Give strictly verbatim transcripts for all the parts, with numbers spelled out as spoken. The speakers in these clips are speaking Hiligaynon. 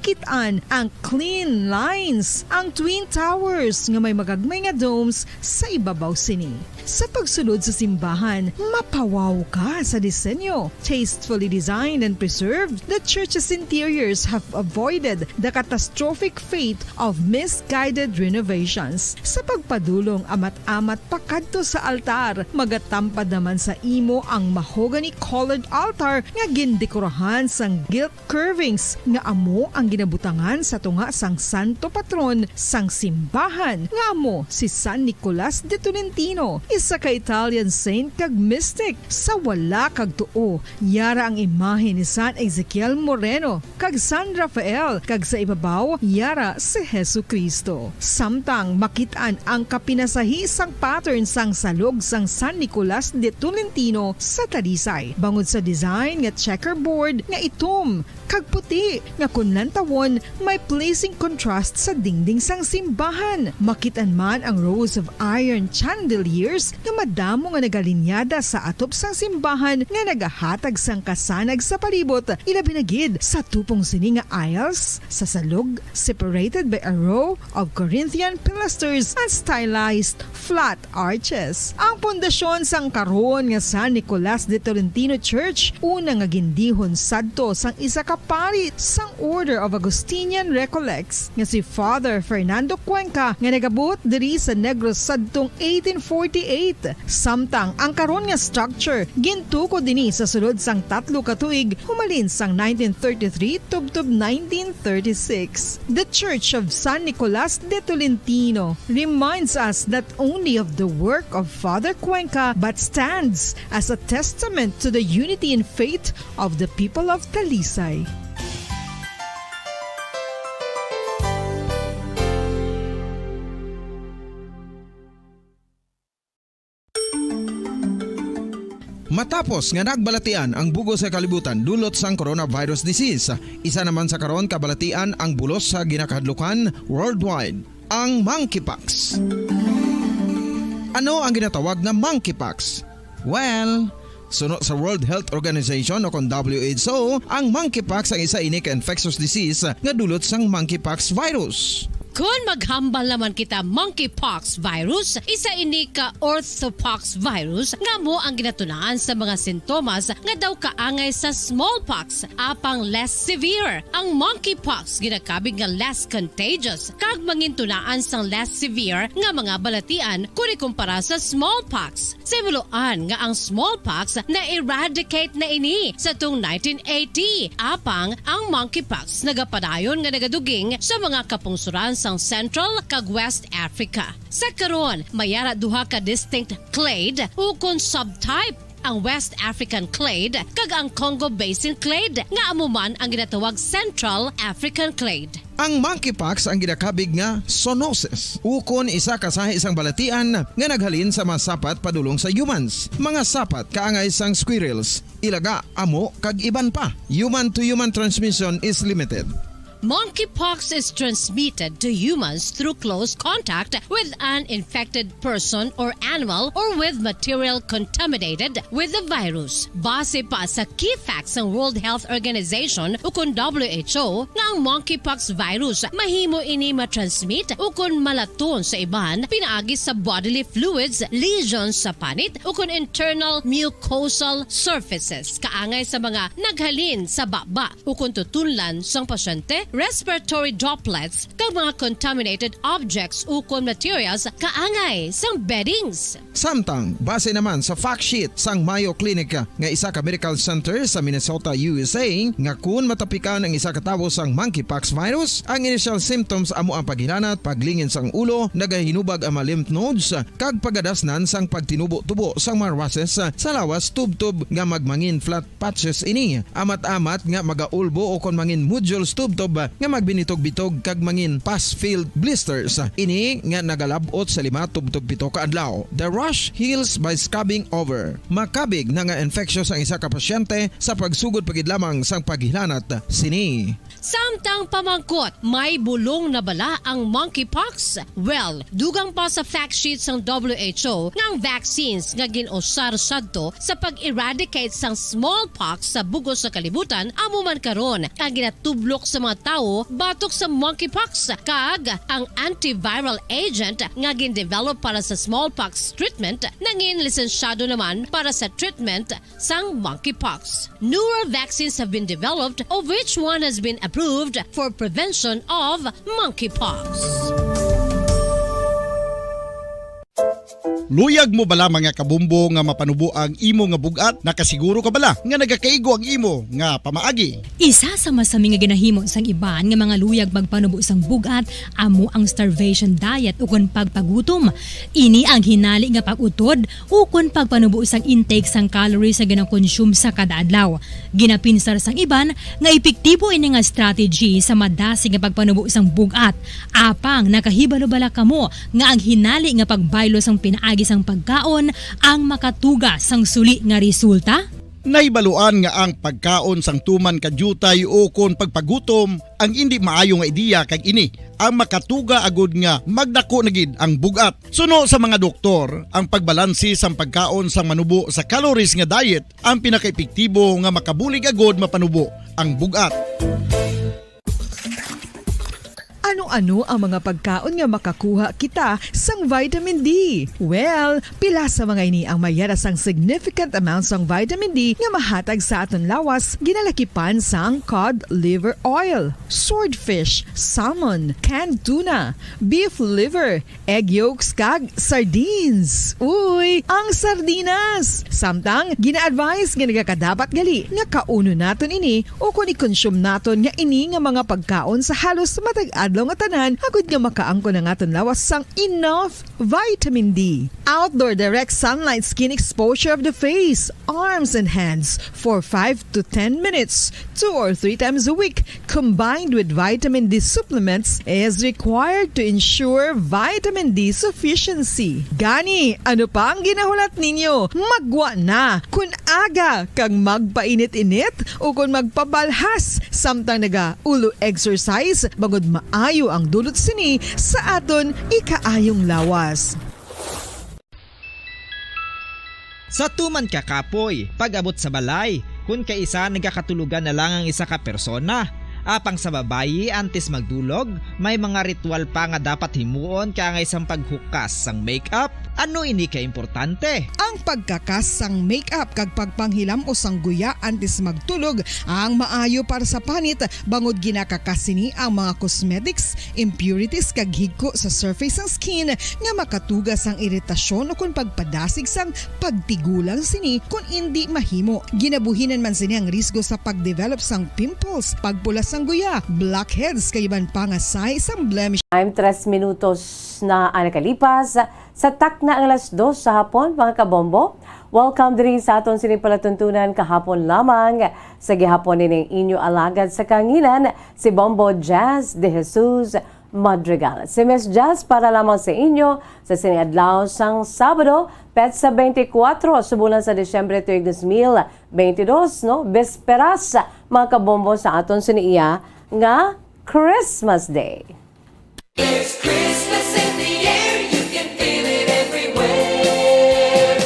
Kit-an ang clean lines, ang twin towers nga may magagmay nga domes sa ibabaw sini. Sa pagsulod sa simbahan, mapawaw ka sa disenyo. Tastefully designed and preserved, the church's interiors have avoided the catastrophic fate of misguided renovations. Sa pagpadulong amat-amat pakadto sa altar, magatampad naman sa imo ang mahogany-colored altar nga gindekorahan sang gilt curvings nga amo ang ginabutangan sa tunga sang santo patron sang simbahan, nga amo si San Nicolas de Tolentino, isa ka Italian saint kag mystic. Sa wala kag tuo, yara ang imahe ni San Ezekiel Moreno kag San Rafael, kag sa ibabaw yara si Jesu-Cristo. Samtang makit-an ang kapinasahi sang pattern sang salog sang San Nicolas de Tolentino sa Talisay, bangod sa design nga checkerboard nga itom kag puti nga, kun lantawon, may pleasing contrast sa dingding sang simbahan. Makit-an man ang rows of iron chandeliers nga madamo nga nagalinyada sa atop sang simbahan nga nagahatag sang kasanag sa palibot, ilabi na gid sa tupong sini nga aisles sa salog, separated by a row of Corinthian pilasters and stylized flat arches. Ang pundasyon sang karon nga San Nicolas de Tolentino Church, una nga gindihon sadto sang isa ka pari sang Order of Augustinian Recollects nga si Father Fernando Cuenca, nga nagabot diri sa Negros sadtong eighteen forty-eight. Samtang ang karon nga structure gintukod dinhi sa sulod sang tatlo ka tuig, humalin sang nineteen thirty-three tubtob nineteen thirty-six. The Church of San Nicolas de Tolentino reminds us not only of the work of Father Cuenca, but stands as a testament to the unity in faith of the people of Talisay. Matapos nga nagbalatian ang bug-os nga kalibutan dulot sang coronavirus disease, isa naman sa karon kabalatian ang bulos sa ginakahadlukan worldwide, ang monkeypox. Ano ang ginatawag nga monkeypox? Well, suno sa World Health Organization o kon W H O, ang monkeypox ang isa ini ka infectious disease nga dulot sang monkeypox virus. Kon maghambal naman kita, monkeypox virus, isa ini ka orthopox virus nga amo ang ginatunaan sa mga sintomas nga daw kaangay sa smallpox, apang less severe. Ang monkeypox ginakabig nga less contagious kag mangintunaan sang less severe nga mga balatian kon ikumpara sa smallpox. Sa himuloan nga ang smallpox na-eradicate na ini sa tung nineteen eighty, apang ang monkeypox nagapadayon nga nagaduging sa mga kapungsoran sang Central kag West Africa. Sa karon, may ara duha ka distinct clade ukon subtype, ang West African clade kag ang Congo Basin clade, nga amo man ang ginatawag Central African clade. Ang monkeypox ang ginakabig nga zoonosis, ukon isa ka sahi sang balatian nga naghalin sa mga sapat padulong sa humans, mga sapat kaangay sang squirrels, ilaga, amo, kag iban pa. Human-to-human transmission is limited. Monkeypox is transmitted to humans through close contact with an infected person or animal or with material contaminated with the virus. Base pa sa key facts sang World Health Organization ukon W H O, nga ang monkeypox virus mahimo ini ma-transmit ukon malaton sa iban pinaagi sa bodily fluids, lesions sa panit, ukon internal mucosal surfaces, kaangay sa mga naghalin sa baba ukon tutunlan sang pasyente, respiratory droplets, kag mga contaminated objects ukon materials kaangay sang beddings. Samtang, base naman sa fact sheet sang Mayo Clinic nga isa ka medical center sa Minnesota, U S A, nga kun matapikan ang isa ka tawo sang monkeypox virus, ang initial symptoms amo ang paghilanat, paglingin sang ulo, nagahinubag ang mga lymph nodes, kag pagadasnan sang pagtinubo-tubo sang mga rushes sa lawas tubtob nga magmangin flat patches ini, amat-amat nga magaulbo ukon mangin nodules tubtob nga magbinitog-bitog kag mangin pus-filled blisters. Ini nga nagalab-ot sa lima tubtob pito ka adlaw. The rash heals by scabbing over. Makabig na nga infectious ang isa ka pasyente sa pagsugod pa gid lamang sang paghilanat sini. Samtang pamangkot, may bulong na bala ang monkeypox? Well, dugang pa sa fact sheet sang W H O nga ang vaccines nga gin-usar sadto sa pag-eradicate sang smallpox sa bug-os nga kalibutan amo man karon ang ginatublok sa mga tawo batok sa monkeypox, kag ang antiviral agent nga gin-develop para sa smallpox treatment nangin lisensyado naman para sa treatment sang monkeypox. Newer vaccines have been developed, of which one has been approved for prevention of monkeypox. Luyag mo bala, mga kabombo, nga mapanubo ang imo nga bug-at? Nakasiguro ka bala nga nagakaigo ang imo nga pamaagi? Isa sa masami nga ginahimo sang iban nga mga luyag magpanubo sang bug-at amo ang starvation diet ukon pagpagutom. Ini ang hinali nga pag-utod ukon pagpanubo sang intake sang calories nga ginakonsume sa kada adlaw. Ginapinsar sang iban nga epektibo ini nga strategy sa madasig nga pagpanubo sang bug-at. Apang nakahibalo bala kamo nga ang hinali nga pagbaylo sang pinaagi sang pagkaon ang makatuga sang suli nga resulta? Nahibaluan nga ang pagkaon sang tuman ka diutay ukon pagpagutom ang indi maayo nga ideya, kag ini ang makatuga agud nga magdako na gid ang bug-at. Suno sa mga doktor, ang pagbalanse sang pagkaon sang manubo sa calories nga diet ang pinakaepektibo nga makabulig agud mapanubo ang bug-at. Ano-ano ang mga pagkaon nga makakuha kita sang vitamin D? Well, pila sa mga ini ang mayara sang significant amount sang vitamin D nga mahatag sa aton lawas, ginalakipan sang cod liver oil, swordfish, salmon, canned tuna, beef liver, egg yolks, kag sardines. Uy, ang sardinas! Samtang gina-advise nga nagakadapat gali nga kaunon naton ini ukon i-consume naton nga ini nga mga pagkaon sa halos matag adlaw nga tanan, agud nga makaangkon ang aton lawas sang enough vitamin D. Outdoor direct sunlight skin exposure of the face, arms, and hands for five to ten minutes, two or three times a week, combined with vitamin D supplements, is required to ensure vitamin D sufficiency. Gani, ano pa ang ginahulat ninyo? Magwa na! Kun aga kag magpainit-init ukon magpabalhas samtang naga-ulo exercise, bangod maayo ang dulot sini sa aton ikaayong lawas. Sa tuman ka kapoy, pag-abot sa balay, kun kaisa nagakatulogan na lang ang isa ka persona. Apang sa babayi, antes magdulog, may mga ritual pa nga dapat himuon, kaangay sang paghukas sang makeup. Ano ini ka importante? Ang pagkakas sang makeup kag pagpanghilam-os sang guya antes magtulog ang maayo para sa panit, bangod ginakakas sini ang mga cosmetics, impurities, kag higko sa surface sang skin nga makatuga sang iritasyon ukon pagpadasig sang pagtigulang sini kon indi mahimo. Ginabuhinan man sini ang risgo sa pagdevelop sang pimples, pagpula sang guya, blackheads, kag iban pa nga sahi sang blemish. Time, tres minutos na ang nakalipas sa takna ang alas dos sa hapon, mga kabombo. Welcome diri sa aton sini palatuntunan kahapon lamang. Sa gihapon nining inyo alagad sa kanginan, si Bombo Jazz de Jesus Madrigal. Si Miss Jazz para lamang sa inyo sa sini adlaw sang Sabado, petsa twenty-four sa bulan sa Disyembre tuig dos mil twenty-dos, no? Bisperas, mga kabombo, sa aton sini iya nga Christmas Day. There's Christmas in the air, you can feel it everywhere.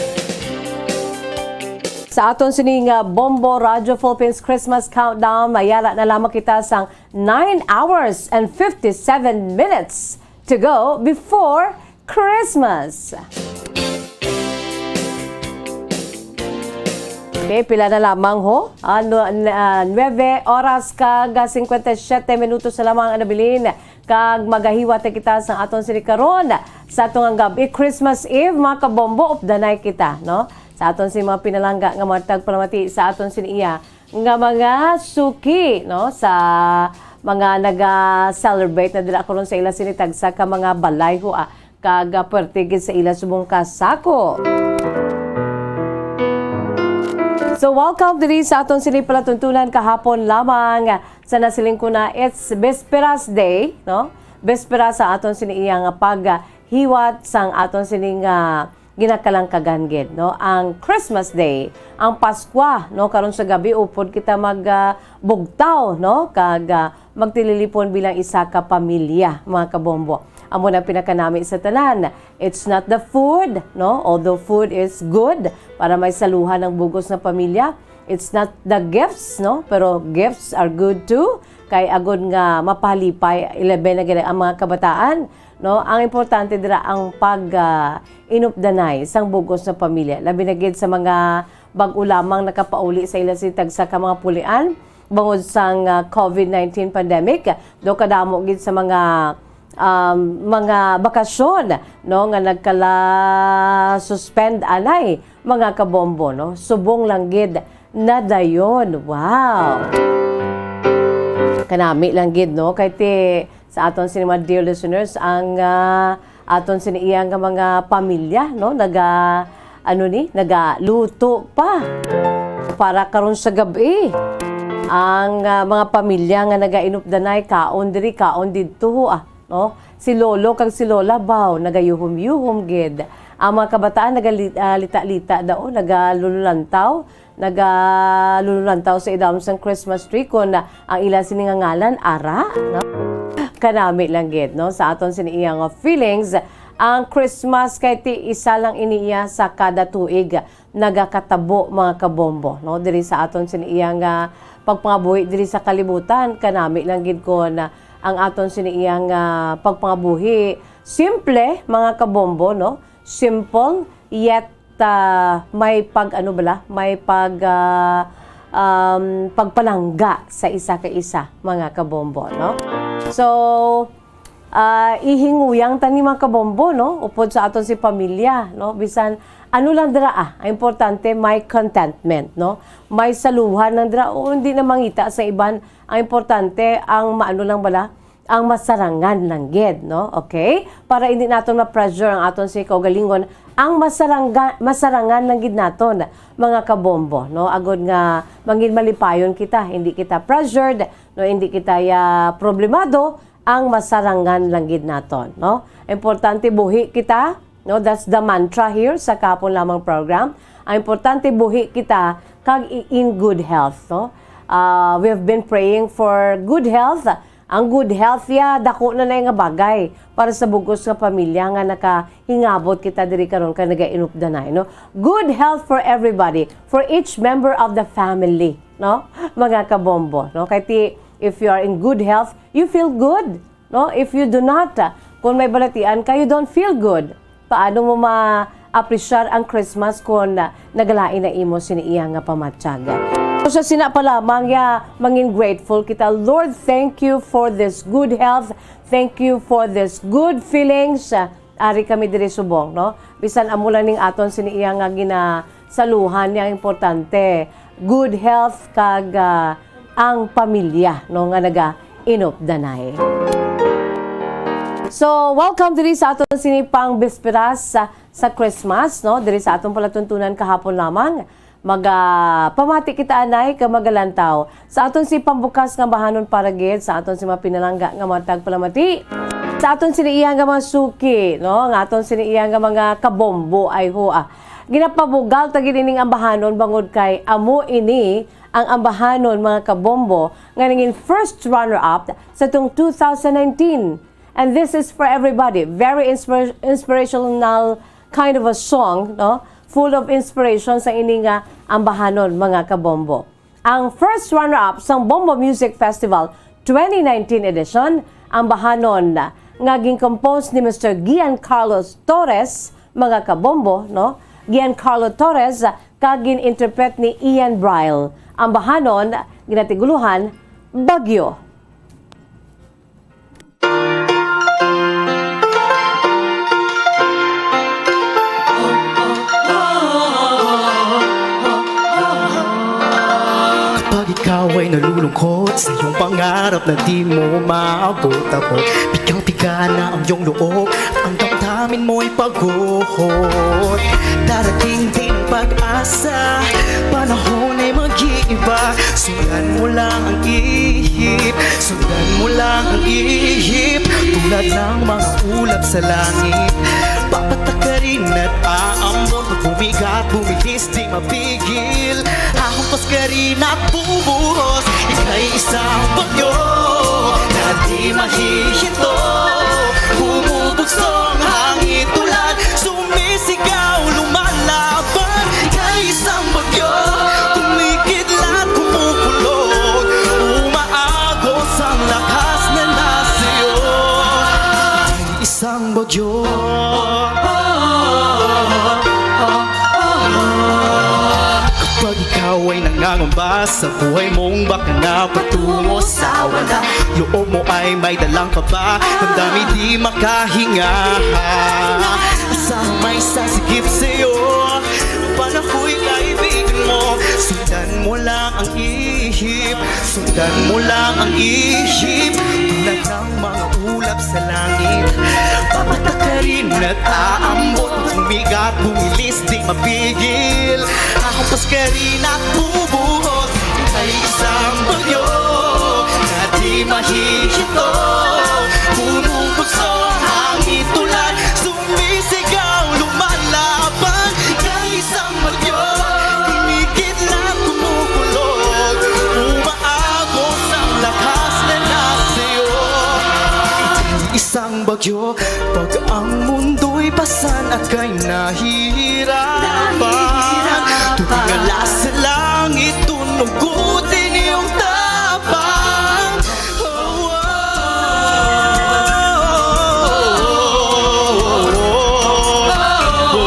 Sa aton sini nga Bombo Radyo Philippines Christmas Countdown, mayara na lamang kita sang nine hours and fifty-seven minutes to go before Christmas. Okay, pila na lamang, ho? Ano, n-, ah, nuebe oras kag, ah, cincuenta y siete minutos na lamang ang nabilin. Kag magahiwat na kita sa aton sini karon sa aton nga gab-i, Christmas Eve, mga kabombo, updanay kita, no? Sa aton sini mga pinalangga nga mga tagpalamati sa aton sini iya nga mga suki, no, sa mga naga-celebrate na dira karon sa ila sini tagsa ka mga balay, ho, ah, kag, ah, puwerte gid sa ila subong ka sako. So, welcome diri sa aton sini palatuntunan kahapon lamang. Sa nasiling ko na, it's Bisperas Day, no? Bisperas sa aton sini iya nga paghiwat sang aton sini nga ginakalangkagan gid, no? Ang Christmas Day, ang Paskwa, no? Karon sa gab-i, upod kita mag, ah, bugtaw, no? Kag, ah, magtililipon bilang isa ka pamilya, mga kabombo. Amo na ang pinakanami sa tanan. It's not the food, no? Although food is good para may saluhan ang bug-os nga pamilya, it's not the gifts, no? Pero gifts are good too. kay agod nga mapalipay, ilabi na gid ang mga kabataan, no? Ang importante dira ang pag, ah, inupdanay sang bug-os nga pamilya, labi na gid sa mga bag-o lamang nakapauli sa ila sing tagsa ka mga pulian bangod sang, ah, covid nineteen pandemic. Daw kadamo gid sa mga, um, mga bakasyon, no, nga nagkala-suspend anay, mga kabombo, no? Subong lang gid na dayon. Wow! Kanami lang gid, no? Kay ti, sa aton sini mga dear listeners, ang, ah, aton sini iya nga mga pamilya, no? Naga, ano ni? Nagaluto pa para karon sa gab-i. Ang, ah, mga pamilya nga nagainupdanay, kaon diri, kaon didto, ah, no? Si Lolo kag si Lola, baw, nagayuhom-yuhom gid. Ang mga kabataan nagali-, ah, lita-lita daw, nagalululantaw, nagalululantaw sa idalom sang Christmas tree, kun ang ila sini nga ngalan, ara, no? Kanami lang gid, no? Sa aton sini iya nga feelings, ang Christmas kay ti isa lang ini iya sa kada tuig nagakatabo, mga kabombo, no? Diri sa aton sini iya nga pagpangabuhi diri sa kalibutan, kanami lang gid kon ang aton sini iya nga pagpangabuhi simple, mga kabombo, no? Simple, yet, ah, may pag, ano bala, may pag, ah, um, pagpalangga sa isa ka isa, mga kabombo, no? So, ah, ihinguyang ta ni, mga kabombo, no? Upod sa aton si pamilya, no? Bisan ano lang dira, ah, ang importante may contentment, no? May saluhan lang dira, o hindi na mangita sa iban. Ang importante, ang maano lang bala, ang masarangan lang gid, no? Okay? Para hindi naton ma-pressure ang aton si kaugalingon, ang masarangga-, masarangan lang gid naton, mga kabombo, no? Agod nga mangin malipayon kita, hindi kita pressured, no? Hindi kita ya problemado, ang masarangan lang gid naton, no? Importante buhi kita, no? That's the mantra here sa kahapon lamang program. Ang importante buhi kita kag i-, in good health, no? Ah, we have been praying for good health. Ang good health ya, dako na na nga bagay para sa bugos nga pamilya nga nakahingabot kita diri karon kag nagainupdanay, no? Good health for everybody, for each member of the family, no? Mga kabombo, no? Kay ti, if you are in good health, you feel good, no? If you do not, ah, kung may balatian ka, you don't feel good. Paano mo ma-apresyar ang Christmas kung, ah, nagalain na imo sini iya nga pamatyag? So, sa sina pa lamang, ya, mangin grateful kita. Lord, thank you for this good health. Thank you for this good feelings. Ah, ari kami diri subong, no? Bisan amo lang ning aton sini iya nga ginasaluhan niya, importante. Good health kag, ah, ang pamilya, no, nga nagainupdanay. So, welcome diri sa aton sini pang bisperas sa, sa Christmas, no? Diri sa aton palatuntunan kahapon lamang, magapamati kita anay kag magalantaw sa aton si pambukas nga bahanon para gid sa aton si mga pinalangga nga mga tagpalamati, sa aton sini iya nga mga suki, no? Nga aton sini iya nga mga kabombo, ay ho, ah. Ginapabugal ta gid ining ambahanon bangod kay amo ini ang ambahanon, mga kabombo, nga nangin first runner-up sa tong two thousand nineteen. And this is for everybody. Very inspir-, inspirational kind of a song, no? Full of inspiration sa ini nga ambahanon, mga kabombo. Ang first runner-up sang Bombo Music Festival twenty nineteen edition, ambahanon nga gin-compose ni Mister Giancarlo Torres, mga kabombo, no? Giancarlo Torres, kag gin-interpret ni Ian Bryle. Ambahanon, ginatiguluhan, Bagyo. Kapag ikaw ay nalulungkot sa iyong pangarap na di mo maabot-abot, pigang-piga na ang iyong loob at ang damdamin mo'y pagod. Darating din ang pag-asa, panahon ay mag-iiba. Sundan mo lang ang ihip, sundan mo lang ang ihip. Tulad ng mga ulap sa langit, papatak ka rin at aambon. Pag bumigat, bumilis, di mapigil. Hahampas ka rin at bumuhos. Ika'y isang bagyo na di mahihinto. Bumubugso ang hangin, ulan, sumisigaw, lumalaban. Ika'y isang bagyo, kumikidlat, kumukulot, umaagos sa Diyo. Kapag ikaw ay nangangamba sa buhay mong baka nga patungo sa wala, loob mo ay may dalang kaba, damdamin di makahinga. Sa may sasigip sa'yo, palahoy kaibigan mo, sundan mo lang ang ihip, sundan mo lang ang ihip, tulad ng mga ulap sa langit. Papatakarin at aambon, bumigat, bumilis, di mapigil. Ahapos ka rin at bubuhos, kay isang bagyo na di mahihinto. Bumubugso, hangin, ulan, sumisigaw, lumalaban, kay isang bagyo. Kumikidlat, kumukulog, umaagos ang lakas na nasa iyo. Isang bagyo, pag ang mundo'y pasan at kay nahihirapan. Nahihirapan. Tumingala sa langit, tunugutin iyong tapang. Oh, oh, oh, oh,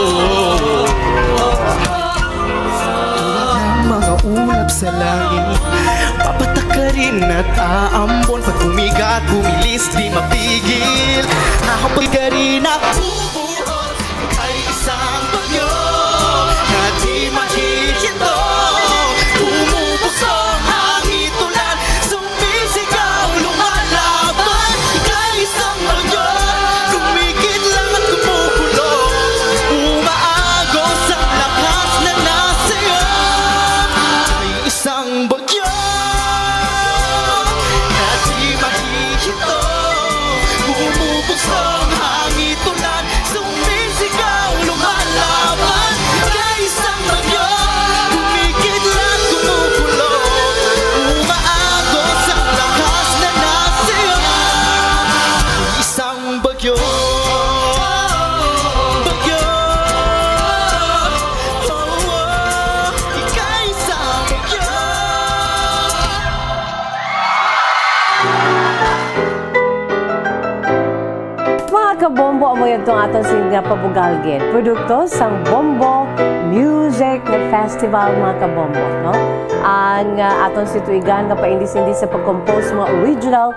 oh. Tulad ng mga ulap sa langit, papatakarin at aambon. Pag bumigat, bumilis, di mapigil. Ahapag ka rin at bubuhos, kay isang bagyo na di mahihinto. Bumubugso ang hangin, ulan, sumisigaw, lumalaban, kay isang bagyo. Kumikidlat, kumukulog, umaagos ang lakas na nasa iyo. Kay isang bagyo na di mahihinto. Bumubugso ang hangin, ulan, sumisigaw, lumalaban, kay isang bagyo. Kumikidlat, kumukulog, umaagos ang lakas na nasa iyo. Isang bagyo, bagyo, oh, oh, ikaw isang bagyo. Mga kabombo, amo yun tong aton sini nga pabugal gid. Produkto sang Bombo Music Festival, mga kabombo, no? Ang, ah, aton si Tuigan nga paindis-indis sa pag-compose mga original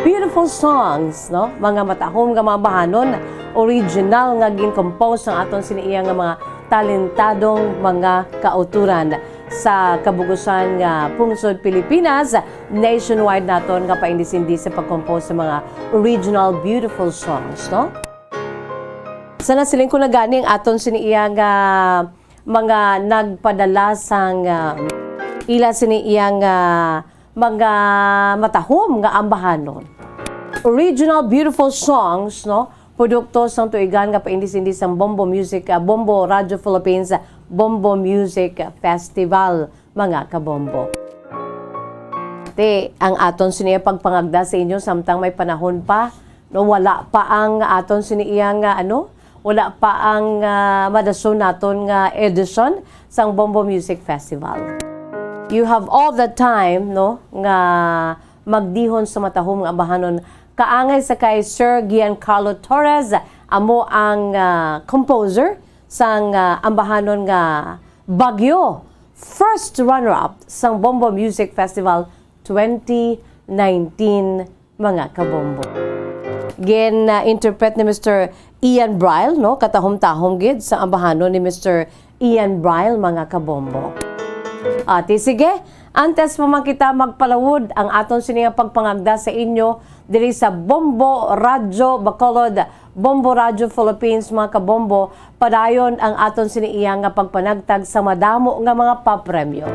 beautiful songs, no? Mga matahom nga mga bahanon, original nga gin-compose sang aton sini iya nga mga talentadong mga kauturan sa kabug-usan nga pungsod Pilipinas, nationwide naton nga paindis-indis sa pag-compose sa mga original beautiful songs, no? Sa nasiling ko na gani ang aton sini iya nga mga nagpadala sang, ah, ila sini iya nga mga matahom nga ambahanon. Original beautiful songs, no? Produkto sang tuigan nga paindis-indis sang Bombo Music, ah, Bombo Radio Philippines, Bombo Music Festival, mga kabombo. Ti, ang aton sini pagpangagda sa inyo samtang may panahon pa, no, wala pa ang aton sini iya nga, ano, wala pa ang, ah, madason naton nga edisyon sang Bombo Music Festival. You have all the time, no, nga magdihon sa matahom nga ambahanon. Kaangay sa kay Sir Giancarlo Torres, amo ang, ah, composer sang, ah, ambahanon nga Baguio, first runner-up sang Bombo Music Festival twenty nineteen, mga kabombo. Gin, ah, interpret ni Mister Ian Bryle, no? Katahom-tahom gid sa ambahanon ni Mister Ian Bryle, mga kabombo. Ati, sige, antes pa man kita magpalawod, ang aton sini nga pagpangagda sa inyo diri sa Bombo Radyo Bacolod, Bombo Radyo Philippines, mga kabombo, padayon ang aton sini iya nga pagpanagtag sa madamo nga mga papremyo.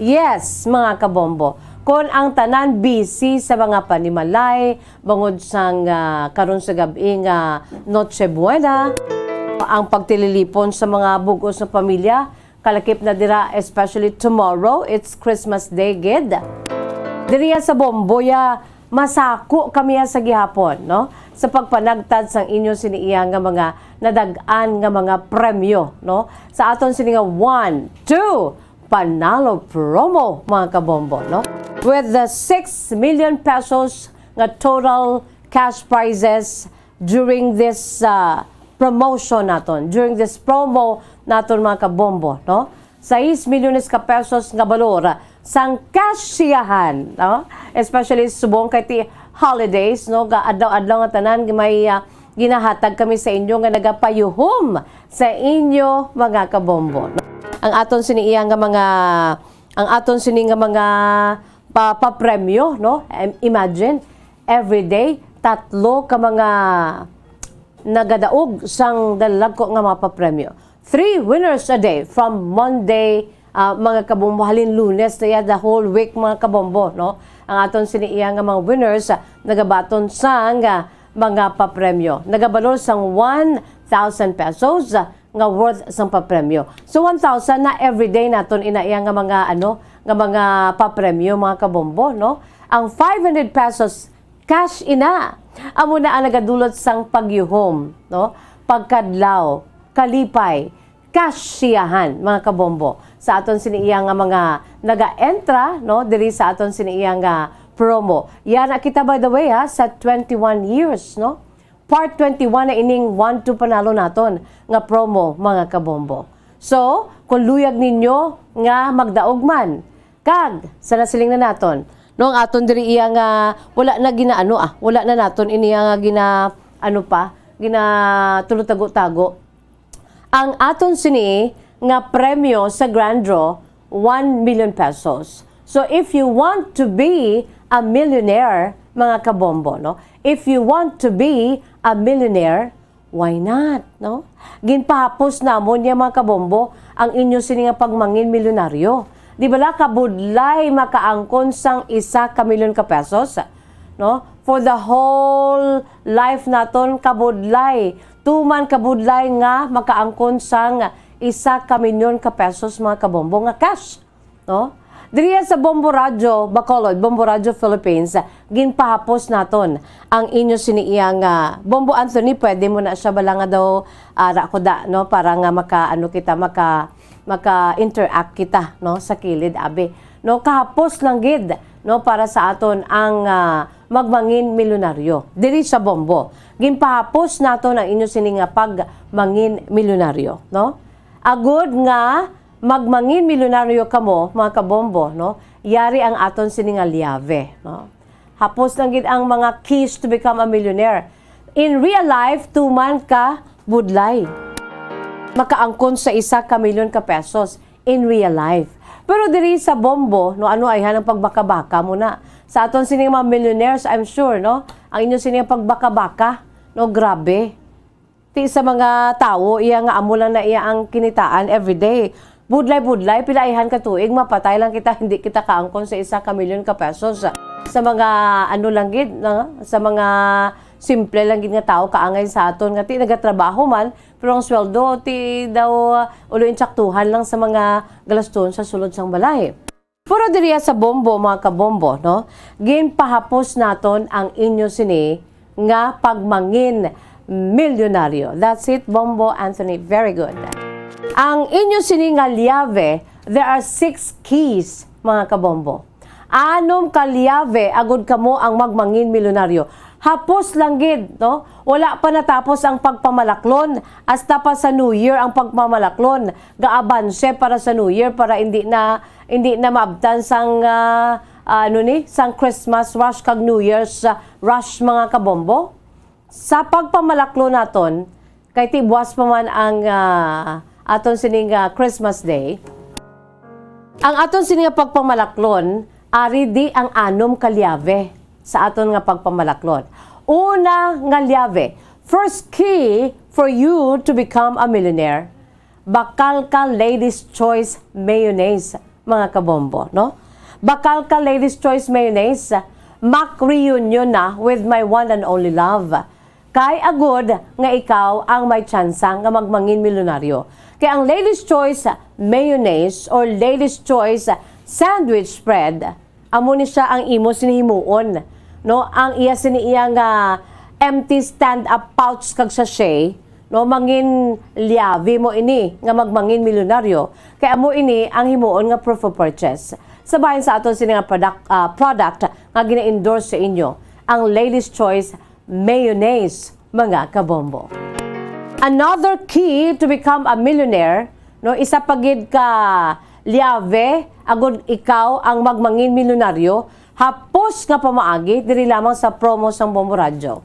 Yes, mga kabombo, kon ang tanan busy sa mga panimalay, bangod sang, ah, karon sa gab-i nga Noche Buena, ang pagtililipon sa mga bug-os nga pamilya, kalakip na dira, especially tomorrow, it's Christmas Day gid. Diriya sa Bombo ya, masako kami ya sa gihapon, no? Sa pagpanagtad sang inyo sini iya nga mga nadag-an nga mga premyo, no? Sa aton sini nga one, two, Panalo Promo, mga kabombo, no? With the six million pesos nga total cash prizes, during this, ah, promotion naton, during this promo naton, mga kabombo, no? Sais milyones ka pesos nga balor sang kasyahan, no? Especially subong kay ti holidays, no? Ga adlaw-adlaw nga tanan may, ah, ginahatag kami sa inyo nga nagapayuhom sa inyo, mga kabombo, no? Ang aton sini iya nga mga, ang aton sini nga mga pa-, papremyo, no? Em, imagine, every day, tatlo ka mga nagadaog sang dalagko nga mga papremyo. Three winners a day from Monday, ah, mga kabombo, halin Lunes na ya, the whole week, mga kabombo, no? Ang aton sini iya nga mga winners, ah, nagabaton sang, ah, mga papremyo. Nagabalor sang one thousand pesos, ah, nga worth sang papremyo. So, one thousand na everyday naton ina iya nga mga, ano, nga mga papremyo, mga kabombo, no? Ang five hundred pesos cash ina. Amo na ang nagadulot sang pagyuhom, no? Pagkadlaw, kalipay, kasyahan, mga kabombo. Sa aton sini iya nga mga naga-entra, no, diri sa aton sini iya nga promo. Yana kita, by the way, ha, sa twenty-one years, no? Part twenty-one na ining One to Panalo naton nga promo, mga kabombo. So, kung luyag ninyo nga magdaog man, kag sa nasiling na naton, no, ang aton diri iya nga wala na ginaano, ah, wala na naton ini nga gina, ano pa, gina tulo tago-tago. Ang aton sini nga premyo sa grand draw, one million pesos. So, if you want to be a millionaire, mga kabombo, no? If you want to be a millionaire, why not, no? Ginpahapos namon niya, mga kabombo, ang inyo sini nga pagmangin milyonaryo. Di bala kabudlay makaangkon sang isa ka milyon ka pesos, no? For the whole life naton, kabudlay, tuman kabudlay nga makaangkon sang isa ka milyon ka pesos, mga kabombo, nga cash, no? Diriya sa Bombo Radyo Bacolod, Bombo Radyo Philippines, ginpahapos naton ang inyo sini iya nga, Bombo Anthony, pwede mo na siya bala nga daw, ah, ra ko da, no? Para nga maka, ano kita, maka, maka-interact kita, no? Sa kilid, abi. No, kahapos lang gid, no? Para sa aton ang, ah, magmangin milyonaryo. Diri sa Bombo, ginpahapos naton ang inyo sini nga pagmangin milyonaryo, no? Agud nga magmangin milyonaryo kamo, mga kabombo, no? Yari ang aton sini nga liave, no? Hapos lang gid ang mga keys to become a millionaire. In real life, tuman ka budlay. Makaangkon sa isa ka milyon ka pesos in real life. Pero diri sa Bombo, no, ano ay hanang pagbaka-baka mo na. Sa aton sini mga millionaires, I'm sure, no, ang inyo sini pagbaka-baka, no, grabe. Ti sa mga tawo, iya nga amo lang na iya ang kinitaan everyday. Budlay-budlay, pila ayhan ka tuig, mapatay lang kita, hindi kita kaangkon sa isa ka milyon ka pesos. Sa mga, ano lang gid, no? Sa mga simple lang gid nga tawo, kaangay sa aton nga ti nagatrabaho man, pero ang sweldo, ti daw, uh, ulo intsaktuhan lang sa mga galaston sa sulod sang balay. Pero diriya sa Bombo, mga kabombo, no? Ginpahapos naton ang inyo sini nga pagmangin milyonaryo. That's it, Bombo Anthony. Very good. Ang inyo sini nga liave, there are six keys, mga kabombo. Anom ka liave agud kamo ang magmangin milyonaryo. Hapos lang gid, no? Wala pa natapos ang pagpamalaklon. Hasta pa sa New Year ang pagpamalaklon. Gaabanse para sa New Year para hindi na, hindi na maabtan sang, ah, ah, ano ni, sang Christmas rush kag New Year's, ah, rush, mga kabombo. Sa pagpamalaklon naton, kay ti buwas pa man ang, ah, aton sining, ah, Christmas Day. Ang aton sini nga pagpamalaklon, ari di ang anom ka liave sa aton nga pagpamalaklon. Una nga liave, first key for you to become a millionaire, bakal ka Ladies Choice Mayonnaise, mga kabombo, no? Bakal ka Ladies Choice Mayonnaise, mak reunion na with my one and only love. Kay agud nga ikaw ang may tsansa nga magmangin milyonaryo. Kay ang Ladies Choice Mayonnaise or Ladies Choice Sandwich Spread, amo ni siya ang imo sini himuon, no? Ang iya sini iya nga empty stand-up pouch kag sachet, no? Mangin liavi mo ini nga magmangin milyonaryo. Kay amo ini ang himuon nga proof of purchase. Sa bahin sa aton sini nga product, ah, product nga gina-endorse sa inyo, ang Ladies Choice Mayonnaise. mga kabombo. Another key to become a millionaire, no, isa pa gid ka liave agud ikaw ang magmangin milyonaryo, hapos nga pamaagi diri lamang sa promo sang Bombo Radyo.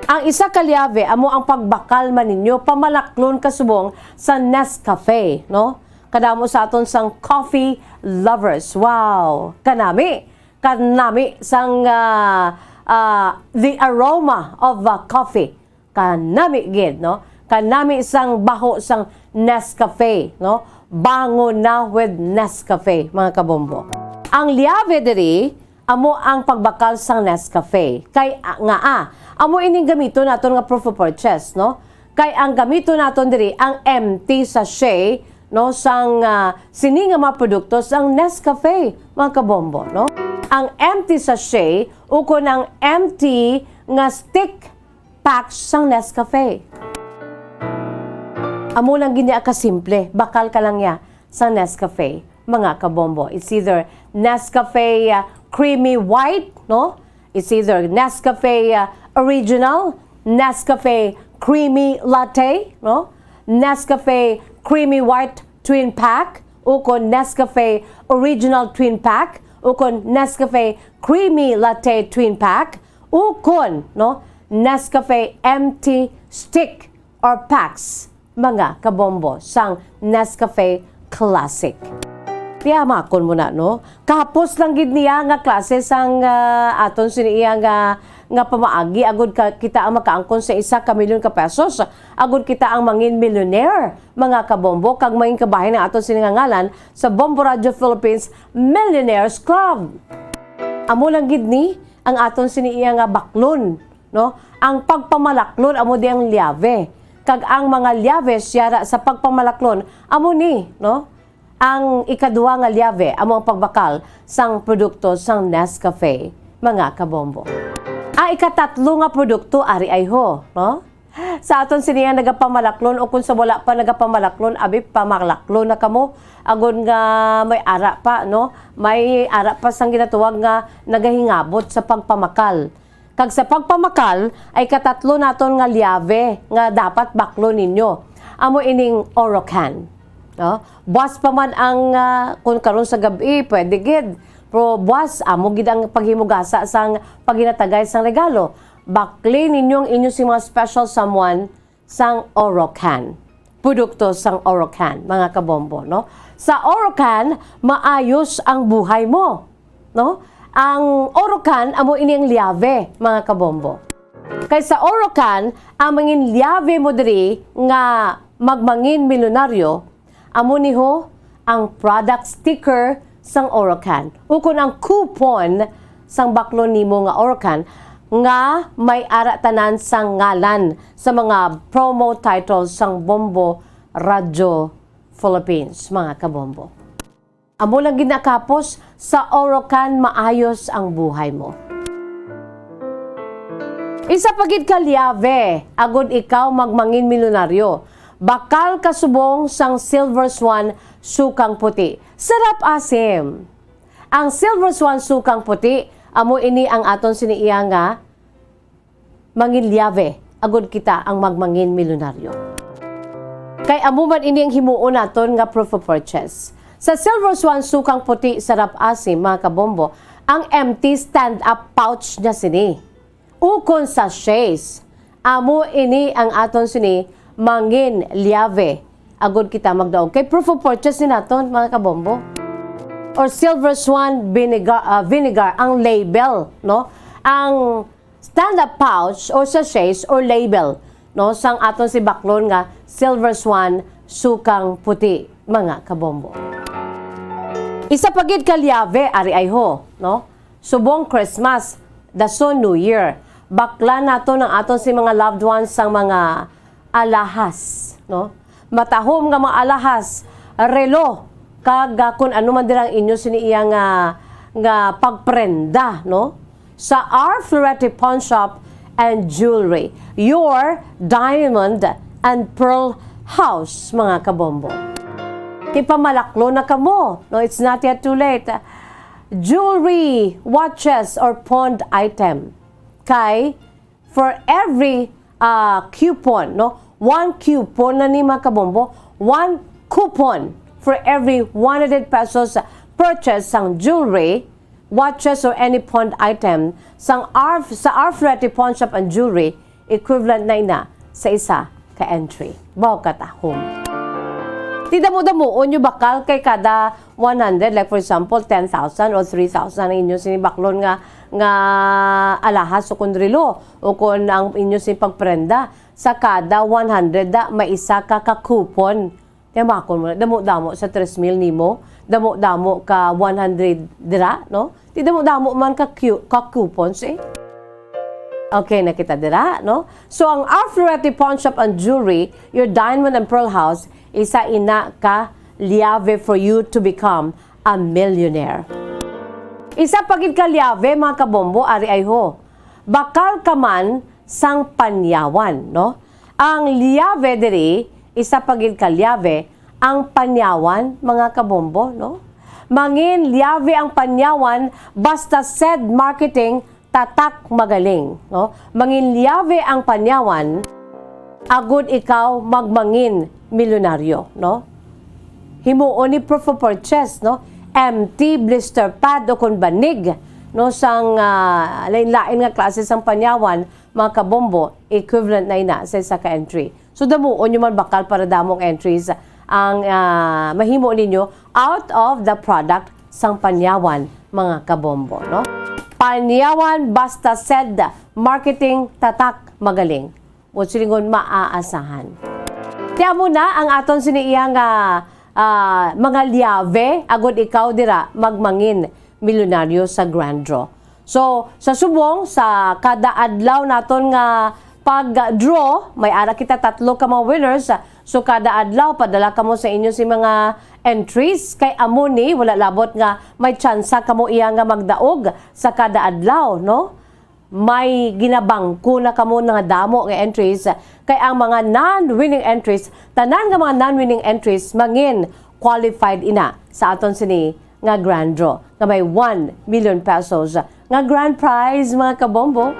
Ang isa ka liave amo ang pagbakal man ninyo pamalaklon kasubong sa Nescafe, no? Kadamo sa aton sang coffee lovers. Wow! Kanami, kanami sang, ah, ah, the aroma of, ah, coffee. Kanami gid, no? Kanami sang baho sang Nescafe, no? Bangon na with Nescafe, mga kabombo. Ang liave diri, amo ang pagbakal sang Nescafe. Kay, ah, nga, ah, amo ining gamiton naton nga proof of purchase, no? Kay ang gamiton naton diri ang empty sachet, no, sang, ah, sini nga mga produkto sang Nescafe, mga kabombo, no? Ang empty sachet ukon ang empty nga stick packs sang Nescafe. Amo lang gid niya kasimple, bakal ka lang niya sa Nescafe, mga kabombo. It's either Nescafe, ah, Creamy White, no? It's either Nescafe, ah, Original, Nescafe Creamy Latte, no? Nescafe Creamy White Twin Pack, ukon Nescafe Original Twin Pack, ukon Nescafe Creamy Latte Twin Pack, ukon, no, Nescafe empty stick or packs, mga kabombo, sang Nescafe Classic. Tiyamakon mo na, no? Kahapos lang gid niya nga klase sang, ah, aton sini iya nga, nga pamaagi agud ka, kita ang makaangkon sa isa ka milyon ka pesos, agud kita ang mangin milyonaryo, mga kabombo, kag mangin kabahin ang aton sini nga ngalan sa Bombo Radio Philippines Millionaires Club. Amo lang gid ni ang aton sini iya nga baklon, no? Ang pagpamalaklon amo di ang liave, kag ang mga liave siyara sa pagpamalaklon amo ni, no? Ang ikaduha nga liave amo ang pagbakal sang produkto sang Nescafe, mga kabombo. Ang ikatatlo nga produkto ari ay ho, no? Sa aton sini nga nagapamalaklon o kung sa wala pa nagapamalaklon, abi, pamalaklon na kamo. Agod nga may ara pa, no? May ara pa sang ginatuwag nga nagahingabot sa pagpamakal. Kag sa pagpamakal ay katatlo naton nga liave nga dapat baklon ninyo. Amo ining Orocan, no? Buwas pa man ang, ah, kung karon sa gab-i, pwede gid. Pero buwas, amo gid ang paghimugasa sang paghinatagay sang regalo. Bakli ninyo ang inyo sing mga special someone sang Orocan. Produkto sang Orocan, mga kabombo, no? Sa Orocan, maayos ang buhay mo, no? Ang Orocan amo ini ang liave, mga kabombo. Kay sa Orocan, ang mangin liave mo diri nga magmangin milyonaryo, amo ni ho ang product sticker sang Orocan, ukon ang coupon sang baklon nimo nga Orocan nga may ara tanan sang ngalan sa mga promo titles sang Bombo Radyo Philippines, mga kabombo. Amo lang gid nakapos sa Orocan, maayos ang buhay mo. Isa pa gid ka liave, agod ikaw magmangin milyonaryo. Bakal ka subong sang Silver Swan Sukang Puti. Sarap asim. Ang Silver Swan Sukang Puti, amo ini ang aton sini iya nga mangin liave, agod kita ang magmangin milyonaryo. Kay amo man ini ang himuon naton nga proof of purchase. Sa Silver Swan Sukang Puti, Sarap Asim, mga kabombo, ang empty stand-up pouch niya sini. Ukon sachets, amo ini ang aton sini mangin liave, agod kita magdaog. Kay proof of purchase ni naton, mga kabombo. Or Silver Swan vinegar, ah, vinegar, ang label, no? Ang stand-up pouch or sachets or label, no, sang aton si baklon nga Silver Swan Sukang Puti, mga kabombo. Isa pa gid ka liave, ari ay ho, no? Subong Christmas, dason New Year. Baklan naton ang aton si mga loved ones sang mga alahas, no? Matahom nga mga alahas, relo, kag, ah, kun ano man dira ang inyo sini iya nga, nga pagprenda, no? Sa R Florete Pawn Shop and Jewelry, your diamond and pearl house, mga kabombo. Ipamalaklon na kamo, no? It's not yet too late. Jewelry, watches, or pawned item. Kay for every ah, coupon, no? One coupon na ni, mga kabombo, one coupon for every one hundred pesos purchase sang jewelry, watches, or any pawned item sang ARF, sa ARF Ferretti Pawn Shop and Jewelry, equivalent na ina sa isa ka entry. Baw katahom. Ti damo-damoon nyo bakal kay kada one hundred, like for example, ten thousand or three thousand ang inyo sini baklon nga, nga alahas o kon relo, o kon ang inyo sini pagprenda. Sa kada one hundred da, may isa ka ka-coupon. Kaya makon mo na, damo-damo sa tres mil nimo, damo-damo ka one hundred dira, no? Ti damo-damo man ka cu-, ka coupons, eh. Okay, nakita dira, no? So, ang ARF Ferretti Pawn Shop and Jewelry, your diamond and pearl house, isa ina ka liave for you to become a millionaire. Isa pa gid ka liave, mga kabombo, ari ay ho. Bakal ka man sang panyawan, no? Ang liave diri, isa pa gid ka liave, ang panyawan, mga kabombo, no? Mangin liave ang panyawan, basta said marketing, tatak, magaling, no? Mangin liave ang panyawan, agod ikaw magmangin milyonaryo, no? Himuon ni proof of purchase, no? Empty, blister pad, o kon banig, no? Sang, ah, lain-lain nga klase sang panyawan, mga kabombo, equivalent na ina sa isa ka entry. So, damuon nyo man bakal para damong entries ang, ah, mahimo ninyo out of the product sang panyawan, mga kabombo, no? Panyawan, basta said, marketing, tatak, magaling. Mo silingon, maaasahan. Ti amo na ang aton sini iya nga, ah, mga liave, agod ikaw dira magmangin milyonaryo sa Grand Draw. So, sa subong, sa kada adlaw naton nga pag-draw, may ara kita tatlo ka mga winners. So, kada adlaw, padala kamo sa inyo si mga entries. Kay amo ni, wala labot nga may tsansa kamo iya nga magdaog sa kada adlaw, no? May ginabangko na kamo nga damo nga entries. Kay ang mga non-winning entries, tanan nga mga non-winning entries, mangin qualified ina sa aton sini nga grand draw nga may one million pesos nga grand prize, mga kabombo.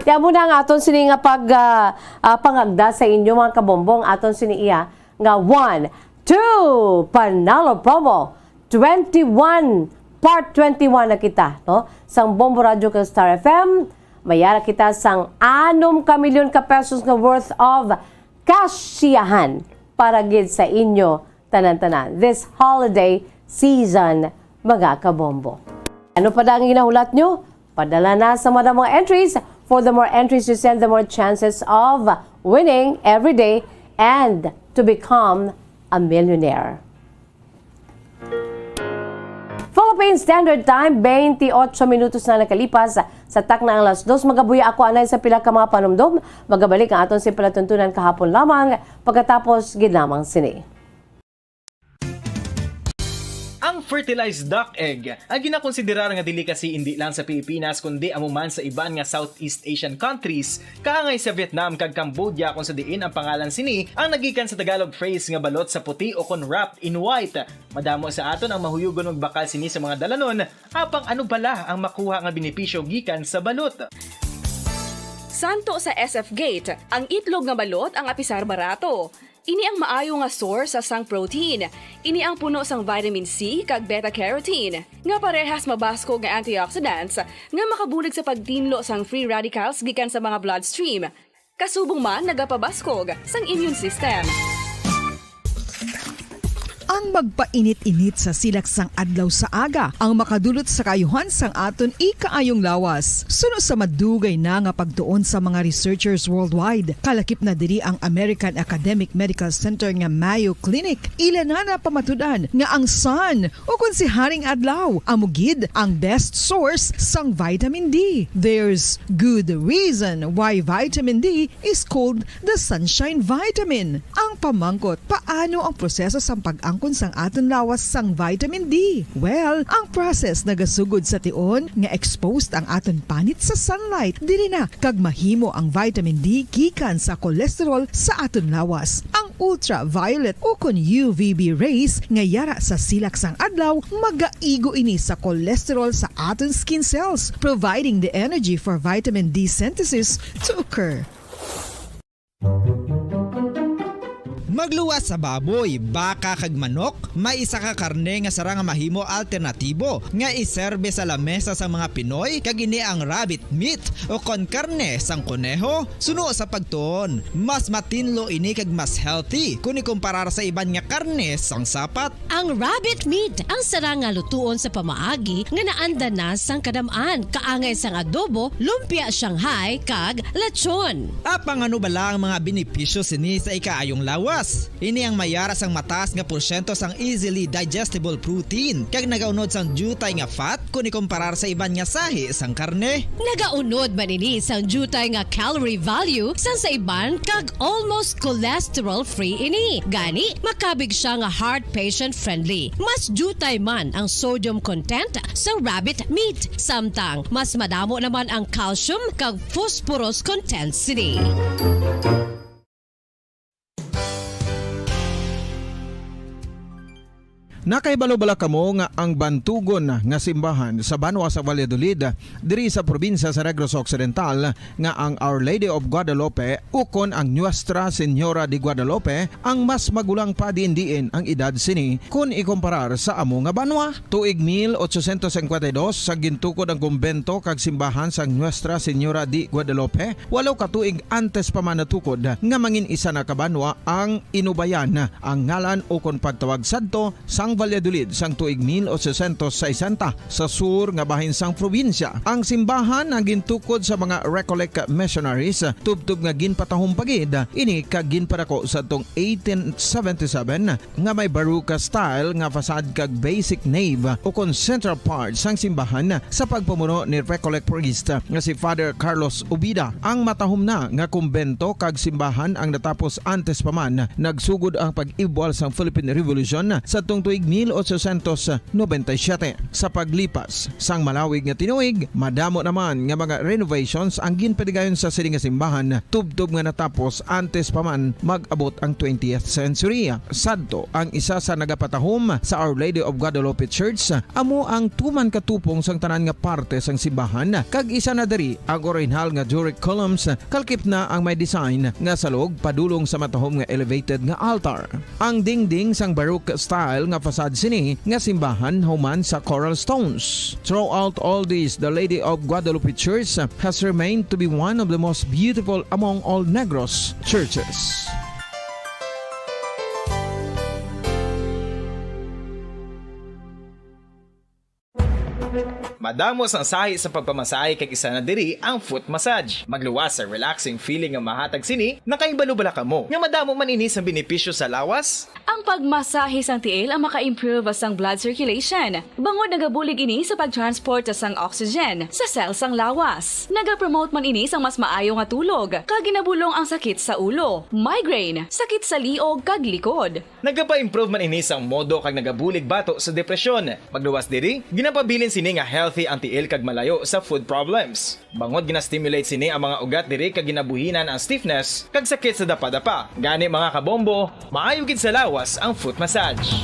Kaya mo na ang aton sini nga pag, ah, ah, pangagda sa inyo, mga kabombo, ang aton sini iya nga one, two, Panalo Promo twenty-one, Part twenty-one na kita, no? Sang Bombo Radyo kag Star F M, mayara kita sang anom ka milyon ka pesos nga worth of kasiyahan para gid sa inyo tanan-tanan this holiday season, mga kabombo. Ano pa da ang ginahulat nyo? Padala na sa madamo nga entries. For the more entries you send, the more chances of winning every day and to become a millionaire. Philippine Standard Time, twenty-eight minutos na nakalipas sa takna ang alas dos. Magabuya ako anay sa pila ka mga panumdom. Magabalik ang aton sa palatuntunan kahapon lamang pagkatapos gid lamang sini. Ang fertilized duck egg, ang ginakonsiderar nga delicacy indi lang sa Pilipinas, kundi amo man sa iban nga Southeast Asian countries, kaangay sa Vietnam kag Cambodia, kung sa diin ang pangalan sini ang nagikan sa Tagalog phrase nga balot sa puti o kon wrapped in white. Madamo sa aton ang mahuyugon magbakal sini sa mga dalanon, apang ano bala ang makuha nga benepisyo gikan sa balot? Santo sa S F Gate, ang itlog nga balot ang apisar barato. Ini ang maayo nga source sa sang protein. Ini ang puno sang vitamin C kag beta-carotene, nga parehas mabaskog nga antioxidants nga makabulig sa pagtinlo sang free radicals gikan sa mga bloodstream, kasubong man nagapabaskog sang immune system. Ang magpainit-init sa silak sang adlaw sa aga ang makadulot sa kaayuhan sang aton ikaayong lawas. Suno sa madugay na nga pagtuon sa mga researchers worldwide, kalakip na diri ang American Academic Medical Center nga Mayo Clinic, ila na napamatud-an nga ang sun, o kon si Haring Adlaw, amo gid ang best source sang vitamin D. There's good reason why vitamin D is called the sunshine vitamin. Ang pamangkot, paano ang proseso sang pag-angkon sang aton lawas sang vitamin D? Well, ang process nagasugod sa tion nga exposed ang aton panit sa sunlight. Diri na kag mahimo ang vitamin D gikan sa cholesterol sa aton lawas. Ang ultraviolet o kon U V B rays nga yara sa silak sang adlaw, magaigo ini sa cholesterol sa aton skin cells, providing the energy for vitamin D synthesis to occur. Magluwas sa baboy, baka kag manok, may isa ka karne nga sarang nga mahimo alternatibo nga iserbe sa lamesa sang mga Pinoy, kag ini ang rabbit meat o kon karne sang koneho. Suno sa pagtuon, mas matinlo ini kag mas healthy kon ikumparar sa iban nga karne sang sapat. Ang rabbit meat ang sarang nga lutuon sa pamaagi nga naanda na sang kadam-an, kaangay sang adobo, lumpia Shanghai, kag lechon. Apang ano bala ang mga benepisyo sini sa ikaayong lawas? Ini ang may ara sang mataas nga porsyento sang easily digestible protein, kag nagaunod sang diutay nga fat kon ikumparar sa iban nga sahi sang karne. Nagaunod man ini sang diutay nga calorie value sang sa iban, kag almost cholesterol-free ini. Gani, makabig sia nga heart patient-friendly. Mas diutay man ang sodium content sa rabbit meat, samtang mas madamo naman ang calcium kag phosphorus content sini. Nakahibalo bala kamo nga ang bantugon nga simbahan sa banwa sa Valladolid, diri sa probinsya sa Negros Occidental, nga ang Our Lady of Guadalupe ukon ang Nuestra Señora de Guadalupe ang mas magulang pa diin-diin ang edad sini kon ikumparar sa amo nga banwa? Tuig mil ochocientos cincuenta y dos sa gintukod ang kumbento kag simbahan sang Nuestra Señora de Guadalupe, walo ka tuig antes pa man natukod nga mangin isa na ka banwa ang Inubayan, ang ngalan ukon pagtawag sadto sang Valladolid sang tuig mil ochocientos sesenta sa sur nga bahin sang probinsya. Ang simbahan ang gintukod sa mga Recollect missionaries, tubtob nga ginpatahom pa gid ini kag ginpadako sadtong eighteen seventy-seven nga may Baroque style nga facade kag basic nave ukon central part sang simbahan sa pagpamuno ni Recollect priest nga si Father Carlos Ubida. Ang matahom na nga kumbento kag simbahan ang natapos antes pa man nagsugod ang pag-ibwal sang Philippine Revolution sadtong tuig mil ochocientos noventa y siete. Sa paglipas sang malawig nga tinuig, madamo naman nga mga renovations ang ginpadigayon sa sini nga simbahan, tubtob nga natapos antes pa man mag-abot ang twentieth century. Sadto, ang isa sa nagapatahom sa Our Lady of Guadalupe Church amo ang tuman ka tupong sang tanan nga parte sang simbahan, kag isa na diri ang orihinal nga Doric columns, kalkip na ang may design nga salog padulong sa matahom nga elevated nga altar. Ang dingding sang Baroque style nga facade sini nga simbahan human sa coral stones. Throughout all this, the Lady of Guadalupe Church has remained to be one of the most beautiful among all Negros churches. Madamo sang sahi sa pagpamasahe, kag isa na diri ang foot massage. Magluwas sa relaxing feeling nga mahatag sini. Nakahibalo bala kamo nga madamo man ini sang benepisyo sa lawas? Ang pagmasahe sang tiil ang maka-improve sang blood circulation, bangod nagabulig ini sa pag-transport sang oxygen sa cell sang lawas. Nagapromote man ini sang mas maayo nga tulog, kag ginabulong ang sakit sa ulo, migraine, sakit sa liog, kag likod. Nagapa-improve man ini sang modo kag nagabulig bato sa depresyon. Magluwas diri, ginapabilin sini nga healthy ang tiil kag malayo sa foot problems. Bangod gina-stimulate sini ang mga ugat diri kag ginabuhinan ang stiffness kag sakit sa dapadapa. Gani, mga kabombo, maayo gid sa lawas ang foot massage.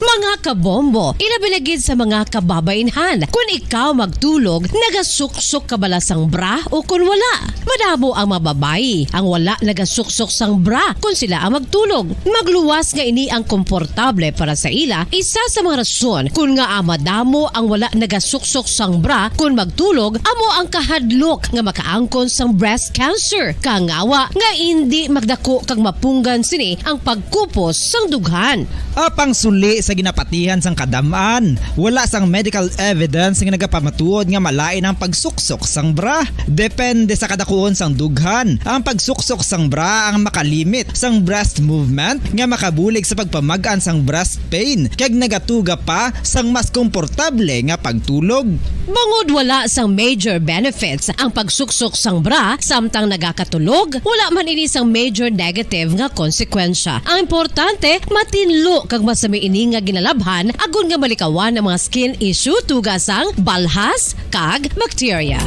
Mga kabombo, ilabi na gid sa mga kababaynhan, kun ikaw magtulog, nagasuksok ka bala sang bra o kun wala? Madamo ang mga babayi ang wala nagasuksok sang bra kun sila ang magtulog. Magluwas nga ini ang komportable para sa ila. Isa sa mga rason kun ngaa madamo ang wala nagasuksok sang bra kun magtulog amo ang kahadlok nga makaangkon sang breast cancer, kangawa nga indi magdako kag mapunggan sini ang pagkupos sang dughan. Apang suli sa ginapatihan sang kadam-an, wala sang medical evidence nga nagapamatuod nga malain ang pagsuksok sang bra. Depende sa kadakuon sang dughan, ang pagsuksok sang bra ang makalimit sang breast movement nga makabulig sa pagpamag-an sang breast pain, kag nagatuga pa sang mas komportable nga pagtulog. Bangod wala sang major benefits ang pagsuksok sang bra samtang nagakatulog, wala man ini sang major negative nga konsekwensya. Ang importante, matinlo kag masami ini nga ginalabhan, agod nga malikawan ang mga skin issue, tuga sang balhas kag bakterya.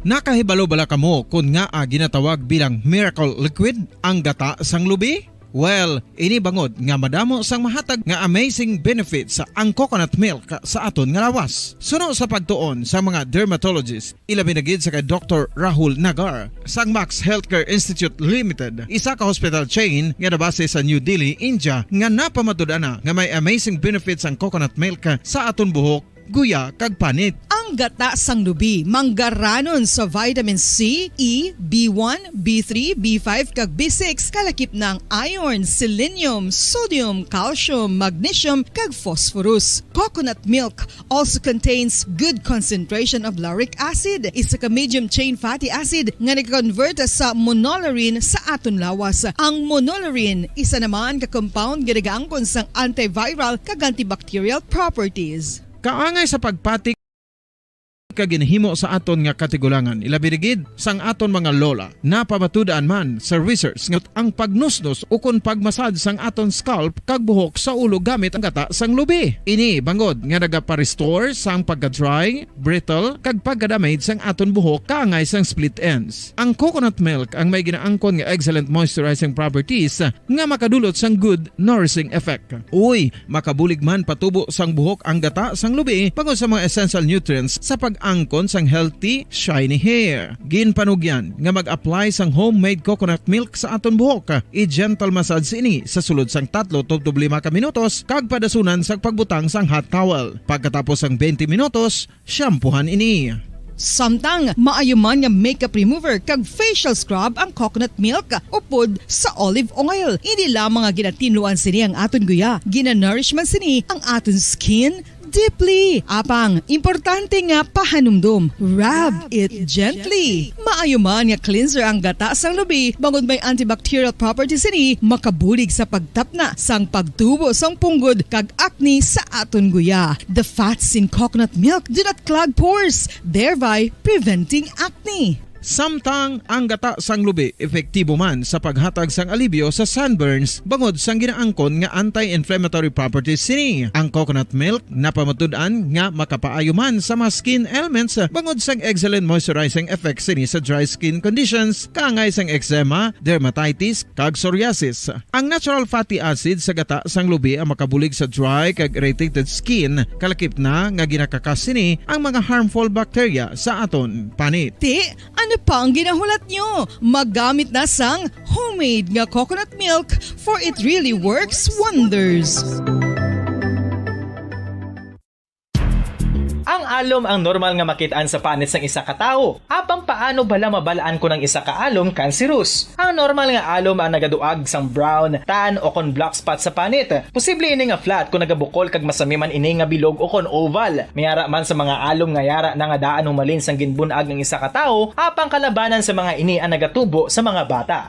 Nakahibalo bala kamo kon ngaa ginatawag bilang miracle liquid ang gata sang lubi? Well, ini bangod nga madamo sang mahatag nga amazing benefits ang coconut milk sa aton nga lawas. Suno sa pagtuon sa mga dermatologist, ilabi na gid sa kay Doktor Rahul Nagar sang Max Healthcare Institute Limited, isa ka hospital chain nga nabase sa New Delhi, India, nga napamatud-an na nga may amazing benefits ang coconut milk sa aton buhok, guya, kag panit. Ang gata sang lubi manggaranon sa vitamin C, E, B one, B three, B five, kag B six, kalakip na ang iron, selenium, sodium, calcium, magnesium, kag phosphorus. Coconut milk also contains good concentration of lauric acid, isa ka medium chain fatty acid nga nag-convert sa monolaurin sa aton lawas. Ang monolaurin isa naman ka compound nga nagaangkon sang antiviral kag antibacterial properties. Kaangay sa pagpati ka ginhimo sa aton nga katigulangan, ilabi na gid sang aton mga lola. Napamatud-an man sa research nga ang pagnusnos ukon pagmasad sang aton scalp kag buhok sa ulo gamit ang gata sang lubi. Ini bangod nga nagapa-restore sang pagka-dry, brittle, kag pagka-damage sang aton buhok kaangay sang split ends. Ang coconut milk ang may ginaangkon nga excellent moisturizing properties nga makadulot sang good nourishing effect. Uy, makabulig man patubo sang buhok ang gata sang lubi bangod sa mga essential nutrients sa pag-angkon sang healthy, shiny hair. Ginpanugyan nga mag-apply sang homemade coconut milk sa aton buhok. I-gentle massage ini sa sulod sang tatlo tubtob lima ka minutos kag padasunan sang pagbutang sang hot towel. Pagkatapos sang twenty minutos, shampoohan ini. Samtang maayo man nga makeup remover kag facial scrub ang coconut milk upod sa olive oil. Hindi lamang nga ginatinluan sini ang aton guya, ginanourish man sini ang aton skin deeply. Apang, importante nga pahanumdom, rub it gently. Maayo man nga cleanser ang gata sang lubi, bangod may antibacterial properties sini, makabulig sa pagtapna sang pagtubo sang punggod kag acne sa aton guya. The fats in coconut milk do not clog pores, thereby preventing acne. Samtang ang gata sang lubi epektibo man sa paghatag sang alibyo sa sunburns bangod sang ginaangkon nga anti-inflammatory properties sini. Ang coconut milk napamatud-an nga makapaayo man sa mga skin ailments bangod sang excellent moisturizing effects sini sa dry skin conditions, kaangay sang eczema, dermatitis, kag psoriasis. Ang natural fatty acid sa gata sang lubi ang makabulig sa dry kag irritated skin, kalakip na nga ginakakas sini ang mga harmful bacteria sa aton panit. Ti, ano pa ang ginahulat nyo? Maggamit na sang homemade nga coconut milk, for it really works wonders. Ang alom ang normal nga makit-an sa panit sang isa ka tawo. Apang paano bala mabal-an kon ang isa ka alom cancerous? Ang normal nga alom ang nagaduag sang brown, tan, o kon black spot sa panit. Posible ini nga flat kon nagabukol kag masami man ini nga bilog o kon oval. May ara man sa mga alom nga yara na nga daan humalin sang ginbun-ag ang isa ka tawo, apang kalabanan sa mga ini ang nagatubo sa mga bata.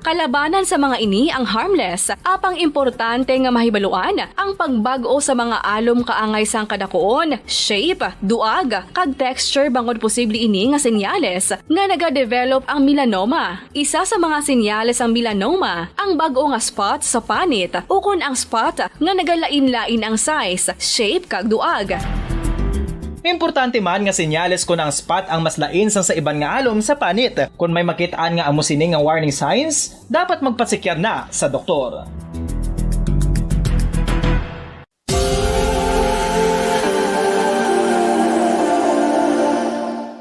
Kalabanan sa mga ini ang harmless, apang importante nga mahibaluan ang pagbag-o sa mga alom kaangay sang kadakuon, shape, duag, kag texture bangod posible ini nga senyales nga nagadevelop ang melanoma. Isa sa mga senyales sang melanoma ang bag-o nga spot sa panit ukon ang spot nga nagalain-lain ang size, shape, kag duag. Importante man nga senyales kon ang spot ang mas lain sang sa iban nga alom sa panit. Kon may makit-an nga amo sini nga warning signs, dapat magpasikyar na sa doktor.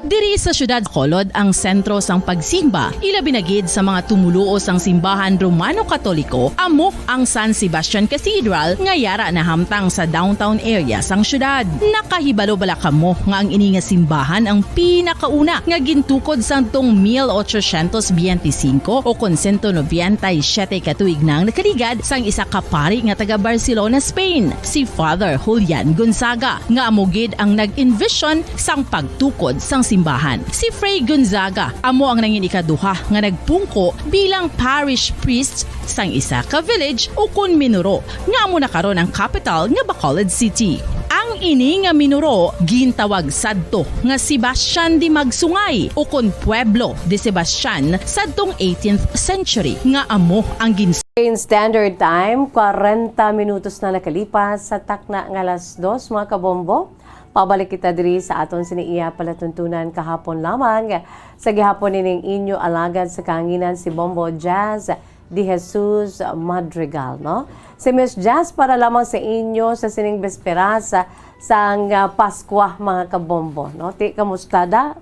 Diri sa siyudad Bacolod ang sentro sang pagsimba, ilabi na gid sa mga tumoluo sang simbahan Romano Katoliko, amo ang San Sebastian Cathedral nga yara nahamtang sa downtown area sang siyudad. Nakahibalo bala kamo nga ang ini nga simbahan ang pinakauna nga gintukod sadtong mil ochocientos biyente singko o kon sento nobenta y siyete ka tuig nang nakaligad sang isa ka pari nga taga Barcelona, Spain, si Father Julian Gonzaga, nga amo gid ang nag-envision sang pagtukod sang simbahan. Si Fray Gonzaga amo ang nangin ikaduha nga nagpungko bilang parish priest sang isa ka village ukon minuro nga amo na karon ang kapital nga Bacolod City. Ang ini nga minuro gintawag sadto nga Sebastian de Magsungay ukon Pueblo de Sebastian sadtong eighteenth century nga amo ang gin Philippine Standard Time, kwarenta minutos na nakalipas sa takna nga alas dos, mga kabombo. Pabalik kita diri sa aton sini iya palatuntunan kahapon lamang. Sa gihapon nining inyo alagad sa kahanginan si Bombo Jazz de Jesus Madrigal, no? Si Miss Jazz para lamang sa inyo sa sining besperas sang, ah, Paskwa, mga kabombo, no? Ti, kamusta da?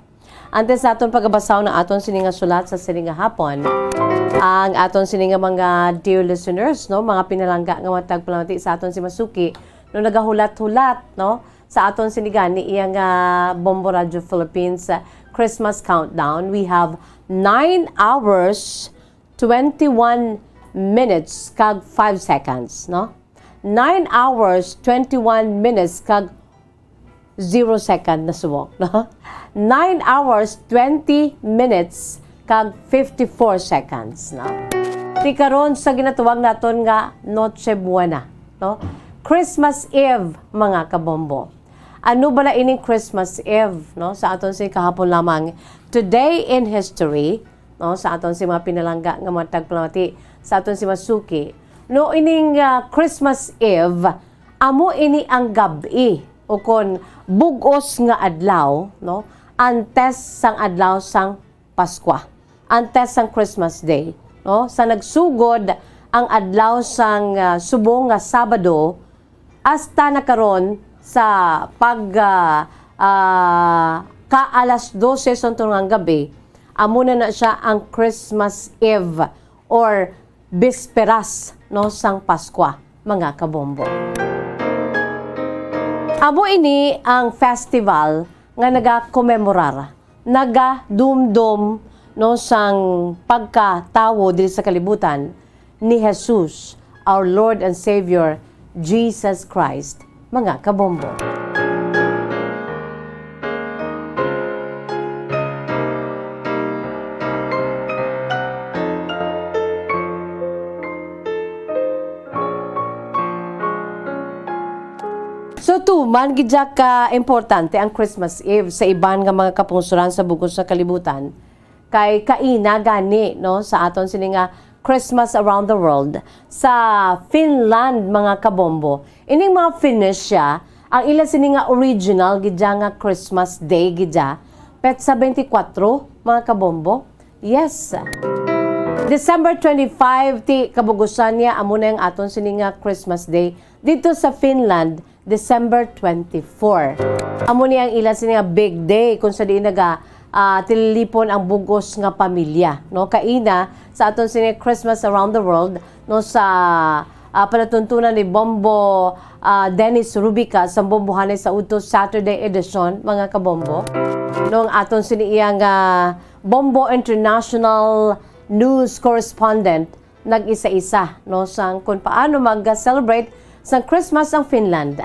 Antes naton pagabasahon ang aton sini nga sulat sa sini nga hapon, ang aton sini nga mga dear listeners, no, mga pinalangga nga matag palamati sa aton si Masuki, no, nagahulat-hulat, no, sa aton sini gani iya nga Bombo Radio Philippines, uh, Christmas countdown. We have nine hours, twenty-one minutes kag five seconds, no? Nine hours, twenty-one minutes kag zero second na subong, no? Nine hours, twenty minutes kag fifty-four seconds, no? Ti karon sa ginatawag naton nga Noche Buena, no? Christmas Eve, mga kabombo. Ano bala ining Christmas Eve, no? Sa aton si kahapon lamang, today in history, no, sa aton si mga pinalangga nga mga tagpalamati, sa aton si Masuki, no, ining, ah, Christmas Eve, amo ini ang gab-i, o kon bug-os nga adlaw, no, antes sang adlaw sang Paskwa, antes sang Christmas Day, no, sa nagsugod ang adlaw sang, ah, subong nga Sabado, hasta na karon sa pag, ah, ah, ka alas dose sa tungang gabi, amo na na siya ang Christmas Eve or bisperas, no, sang Paskwa, mga kabombo. Amo ini ang festival nga nagakomemorar, nagadumdom, no, sang pagkatawo diri sa kalibutan ni Jesus, our Lord and Savior, Jesus Christ, mga kabombo. So, tuman gid ka importante ang Christmas Eve sa iban nga mga kapungsoran sa bug-os nga kalibutan. Kay kaina gani, no, sa aton sini nga Christmas Around the World sa Finland, mga kabombo. Ining mga Finnish siya, ang ila sini nga original gid siya nga Christmas Day gid siya, petsa twenty-four, mga kabombo. Yes. December twenty-five, ti kabugusan niya, amo na ang aton sini nga Christmas Day dito sa Finland, December twenty-four. Amo ni ang ila sini nga big day kung sa diin naga, ah, tilipon ang bug-os nga pamilya, no? Kaina sa aton sini Christmas Around the World, no, sa, ah, palatuntunan ni Bombo, ah, Dennis Rubica sa Bombohanay sa udto Saturday edition, mga kabombo. No, ang aton sini iya nga Bombo International News Correspondent, nag-isa-isa, no, sang kung paano mag-celebrate sang Christmas ang Finland.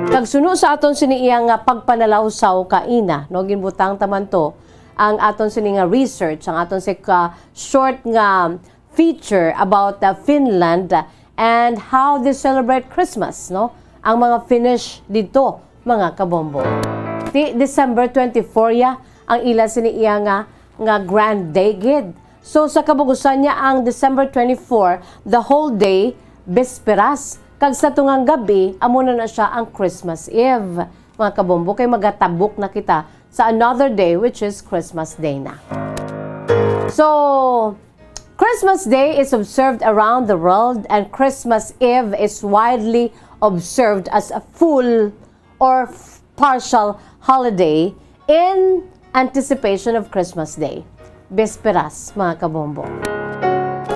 Kag suno sa aton sini iya nga pagpanalawsaw kaina, no, ginbutang ta man to ang aton sini nga research, ang aton si ka short nga feature about, uh, Finland and how they celebrate Christmas, no, ang mga Finnish dito, mga kabombo. Ti December twenty-four ya ang ila sini iya nga, nga grand day gid. So, sa kabugusan niya ang December twenty-four, the whole day, bisperas. Kag sa tungang gabi, amo na na siya ang Christmas Eve. Mga kabombo, kay magatabok na kita sa another day, which is Christmas Day na. So, Christmas Day is observed around the world, and Christmas Eve is widely observed as a full or f-, partial holiday in anticipation of Christmas Day. Bisperas, mga kabombo.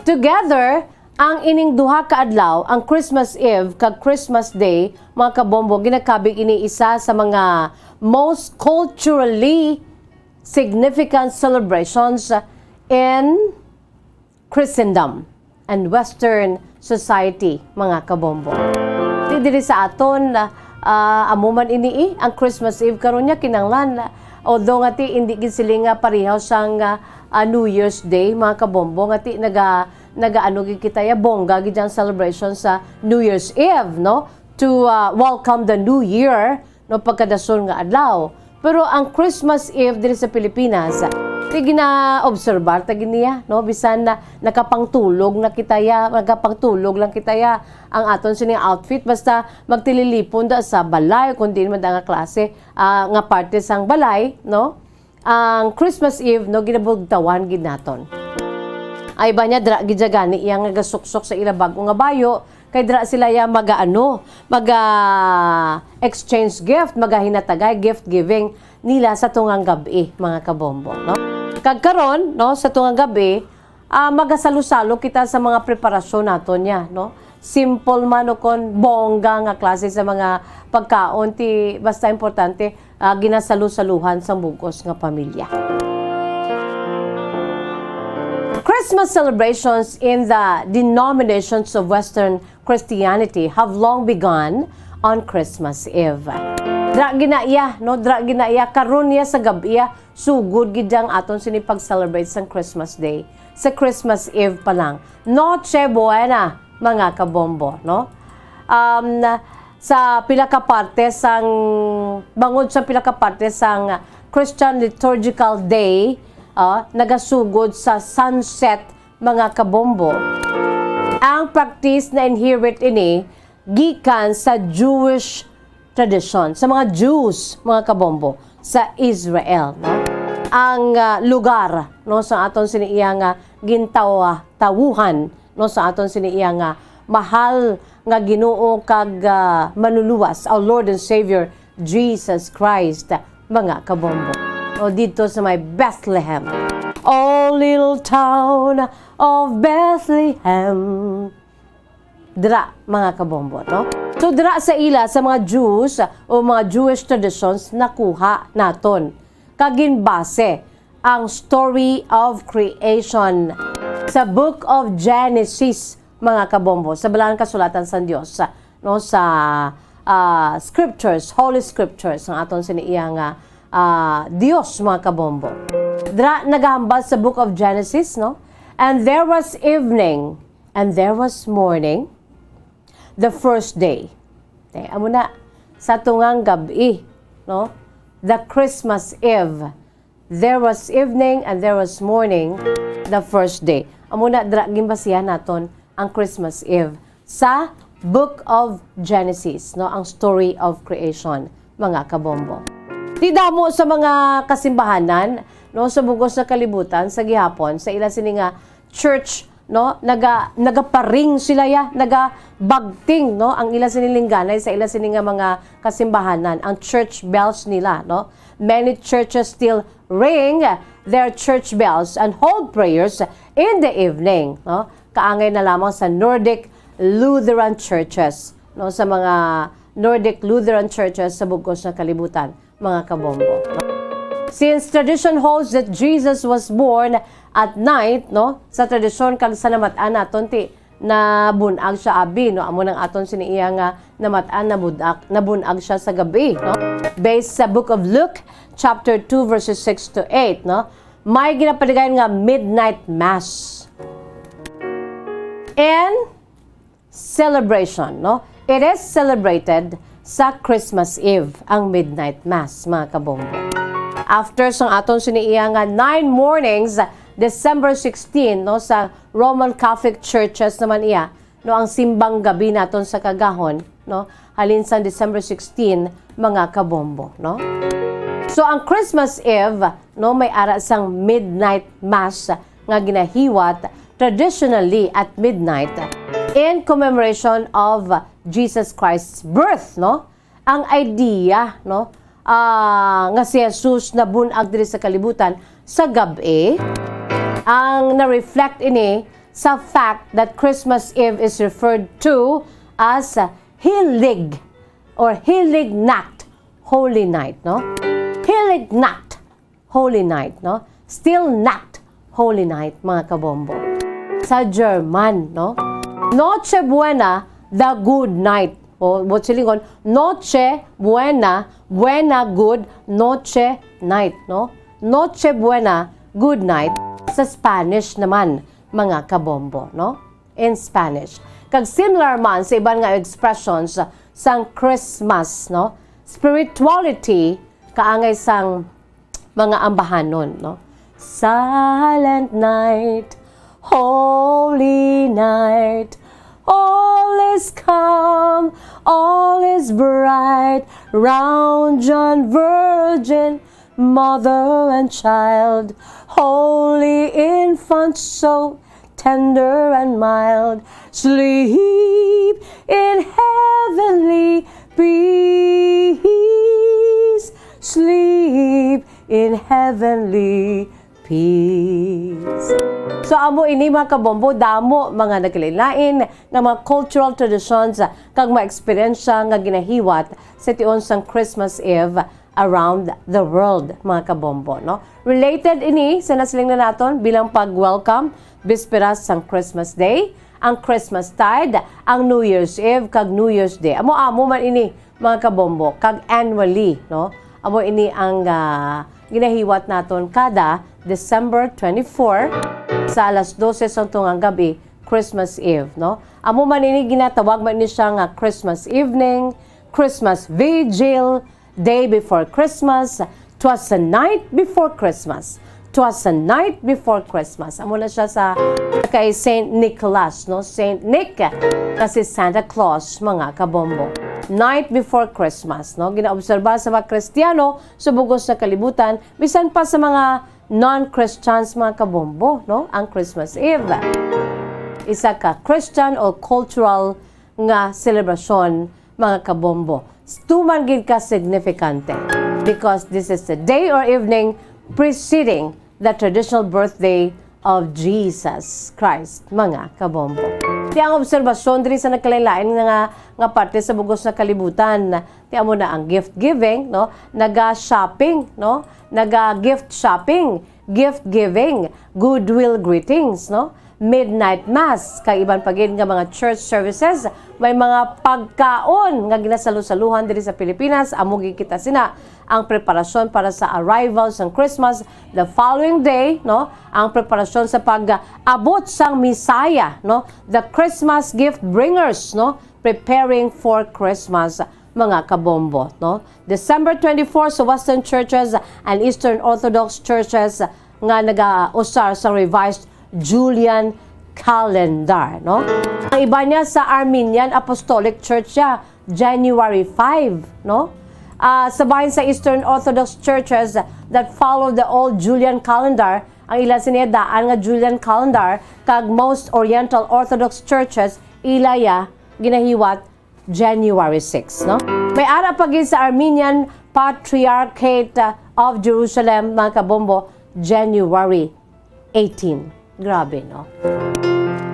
Together, ang ining duha ka adlaw, ang Christmas Eve kag Christmas Day, mga kabombo, ginakabig ini isa sa mga most culturally significant celebrations in Christendom and Western society, mga kabombo. Di diri sa aton, ah, amo man ini, eh, ang Christmas Eve karon niya kinahanglan, ah, although nga ti hindi gid sila nga pareho sang, ah, ah, New Year's Day, mga kabombo, nga ti naga, nagaano gid kita ya, bongga gid ang celebration sa New Year's Eve, no? To, ah, welcome the New Year, no, pagkadason nga adlaw. Pero ang Christmas Eve diri sa Pilipinas, Ti ginaobserbar ta gid niya, no? Bisan na nakapangtulog na kita ya, nakapangtulog lang kita ya, ang aton sini outfit, basta magtililipon da sa balay, kundi man da nga klase, ah, nga parte sang balay, no? Ang Christmas Eve, no, ginabugtawan gid naton. Ay ba niya, dra gid siya gani iya nga gasuksok sa ila bag-o nga bayo, kay dra sila ya mag-aano, mag-exchange gift, magahinatagay, gift giving nila sa tungang gab-i, mga kabombo, no? Kag karon, no, sa tungang gab-i, ah, magasalo-salo kita sa mga preparasyon naton niya, no? Simple man o kon bongga nga klase sa mga pagkaon, ti basta importante, ah, ginasalo-saluhan sa bug-os nga pamilya. Christmas celebrations in the denominations of Western Christianity have long begun on Christmas Eve. Dra gina iya, no? Dra gina iya, karon niya sa gab-iya, sugod gid ang aton sini pag-celebrate sang Christmas Day. Sa Christmas Eve pa lang. Noche Buena, mga kabombo, no? Um, sa pila ka parte sang, bangod sa pila ka parte sang Christian liturgical day, ah, nagasugod sa sunset, mga kabombo. Ang practice na inherit ini gikan sa Jewish tradisyon, sa mga Jews, mga kabombo, sa Israel, no? Ang, ah, lugar, no, sa aton sini iya nga gintawa-, tawuhan, no, sa aton sini iya nga mahal nga Ginoo kag, ah, Manluluwas, our Lord and Savior, Jesus Christ, mga kabombo. O dito sa may Bethlehem. Oh, little town of Bethlehem. Dira, mga kabombo, no? So, dira sa ila, sa mga Jews o mga Jewish traditions, nakuha naton kag ginbase ang story of creation sa Book of Genesis, mga kabombo, sa Balaang Kasulatan sang Dios, no, sa, ah, scriptures, holy scriptures, ang aton sini iya nga, ah, Dios, mga kabombo. Dira nagahambal sa Book of Genesis, no? And there was evening, and there was morning, the first day. Okay, amo na, sa tungang gab-i, no? The Christmas Eve. There was evening and there was morning, the first day. Amo na, dira ginbasihan naton ang Christmas Eve sa Book of Genesis, no, ang story of creation, mga kabombo. Ti damo sa mga kasimbahanan, no, sa bug-os nga kalibutan, sa gihapon, sa ila sini nga church, no, naga-, nagaparing sila ya, nagabagting, no, ang ila sini lingganay sa ila sini nga mga kasimbahanan, ang church bells nila, no. Many churches still ring their church bells and hold prayers in the evening, no? Kaangay na lamang sa Nordic Lutheran churches, no? Sa mga Nordic Lutheran churches sa bug-os nga kalibutan, mga kabombo, no? Since tradition holds that Jesus was born at night, no? Sa tradisyon kag sa namat-an naton ti nabun-ag siya abi, no? Amo nang aton sini iya nga namat-an, nabun-ag, nabun-ag siya sa gabi, no? Based sa Book of Luke, chapter two, verses six to eight, no? May ginapadigayon nga midnight mass. And celebration, no? It is celebrated sa Christmas Eve, ang midnight mass, mga kabombo. After sang aton sini iya nga nine mornings, December sixteen, no, sa Roman Catholic Churches naman iya, no, ang simbang gabi naton sa kagahon, no, halin sang December sixteen, mga kabombo, no? So, ang Christmas Eve, no, may ara sang midnight mass nga ginahiwat traditionally at midnight in commemoration of Jesus Christ's birth, no? Ang idea, no, ah, nga si Jesus nabun-ag diri sa kalibutan sa gab-i, ang na-reflect ini sa fact that Christmas Eve is referred to as Hillig or Hillig Nacht, Holy Night, no? Hillig Nacht, Holy Night, no? Stille Nacht, Holy Night, mga kabombo. Sa German, no? Noche Buena, the Good Night. O, buot silingon, Noche Buena, Buena, Good, Noche, Night, no? Noche Buena, Good Night, sa Spanish naman, mga kabombo, no? In Spanish. Kag similar man sa iban nga expressions sang Christmas, no? Spirituality, kaangay sang mga ambahanon, no? Silent night, holy night, all is calm, all is bright, round yon virgin, mother and child, holy infant, so tender and mild, sleep in heavenly peace, sleep in heavenly peace. So, amo ini, mga kabombo, damo mga nagkalain-lain nga mga cultural traditions kag mga eksperyensya nga ginahiwat sa tion sang Christmas Eve around the world, mga kabombo, no? Related ini sa nasiling na naton bilang pag-welcome, bisperas sang Christmas Day, ang Christmas tide, ang New Year's Eve, kag New Year's Day. Amo-amo man ini, mga kabombo, kag annually, no? Amo ini ang, ah, ginahiwat naton kada December twenty-four sa alas dose sa tungang gabi, Christmas Eve, no? Amo man ini, ginatawag man ini siya nga Christmas evening, Christmas vigil, day before Christmas, twas the night before Christmas. Twas the night before Christmas. Amo na siya sa kay Saint Nicholas, no? Saint Nick, nga si Santa Claus, mga kabombo. Night before Christmas, no? Ginaobserba sa mga Kristiyano sa bugos nga kalibutan, bisan pa sa mga non-Christians, mga kabombo, no? Ang Christmas Eve. Isa ka Christian o cultural nga selebrasyon, mga kabombo. Tuman gid ka signifikante, because this is the day or evening preceding the traditional birthday of Jesus Christ, mga kabombo. Ti ang obserbasyon diri sa nagkalain-lain nga, nga parte sa bugos nga kalibutan, ti amo na ang gift giving, no? Naga-shopping, no? Naga-gift shopping, gift giving, goodwill greetings, no? Midnight mass, kag iban pa gid nga mga church services. May mga pagkaon nga ginasalusaluhan diri sa Pilipinas. Amo gid kita sina ang preparasyon para sa arrival sang Christmas the following day, no? Ang preparasyon sa pag-abot sang Messiah, no? The Christmas gift bringers, no? Preparing for Christmas, mga kabombo, no? December twenty-four sa Western churches and Eastern Orthodox churches nga nagausar sa Revised Julian Calendar, no? Ang iban niya sa Armenian Apostolic Church siya, January five, no? Ah, sa bahin sa Eastern Orthodox churches that follow the old Julian calendar, ang ila sini daan nga Julian calendar, kag most Oriental Orthodox churches, ila ya ginahiwat January six, no? May ara pa gid sa Armenian Patriarchate, uh, of Jerusalem, mga kabombo, January eighteen. Grabe, no?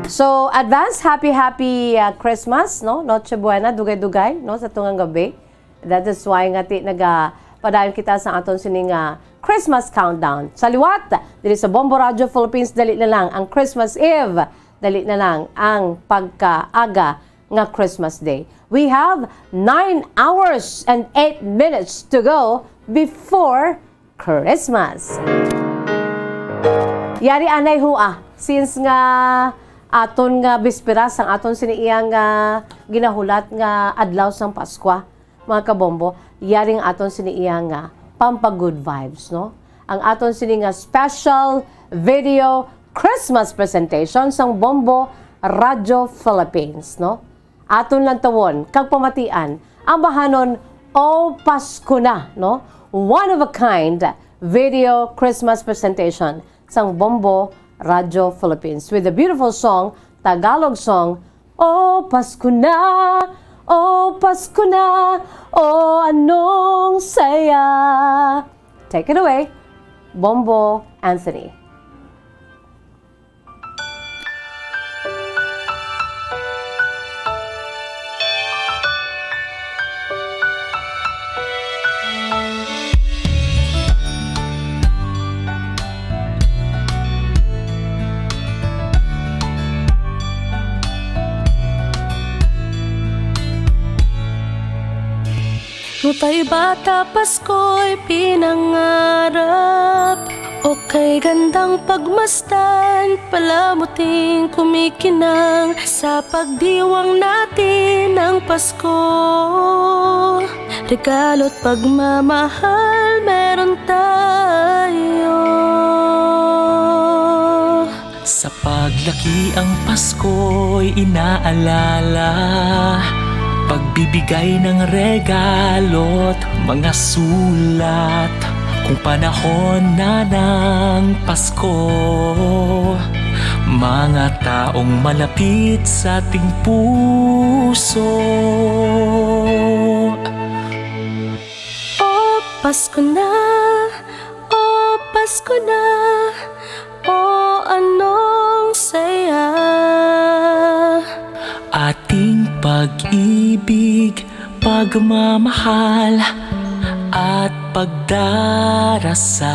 So, advance happy, happy, uh, Christmas, no? Noche Buena, dugay-dugay, no? Sa tungang gabi. That is why nga ti nagapadayon kita sa aton sining, uh, Christmas countdown. Sa liwat, diri sa Bombo Radio Philippines, dali na lang ang Christmas Eve. Dali na lang ang pagkaaga nga Christmas Day. We have nine hours and eight minutes to go before Christmas. Yari anay hua, since nga aton nga bisperas ang aton sini iya nga ginahulat nga adlaw sang Paskwa, mga kabombo, yari ang aton sini iya nga pampa-good vibes, no? Ang aton sini nga special video Christmas presentation sang Bombo Radio Philippines, no? Aton lantawon kag pamatian ang bahanon O Pasko Na, no? One of a kind video Christmas presentation sang Bombo Radio Philippines with the beautiful song, Tagalog song, O Pasko Na, O Pasko Na, O Anong Saya. Take it away, Bombo Anthony. Nutay bata Pasko'y pinangarap, o kay gandang pagmasdan, palamuting kumikinang sa pagdiwang natin ng Pasko. Regalo't pagmamahal meron tayo. Sa paglaki ang Pasko'y inaalala, pagbibigay ng regalo't mga sulat. Kung panahon na ng Pasko, mga taong malapit sa ating puso. O Pasko na, o Pasko na, o anong saya. Ating pag-ibig, pagmamahal, at pagdarasal.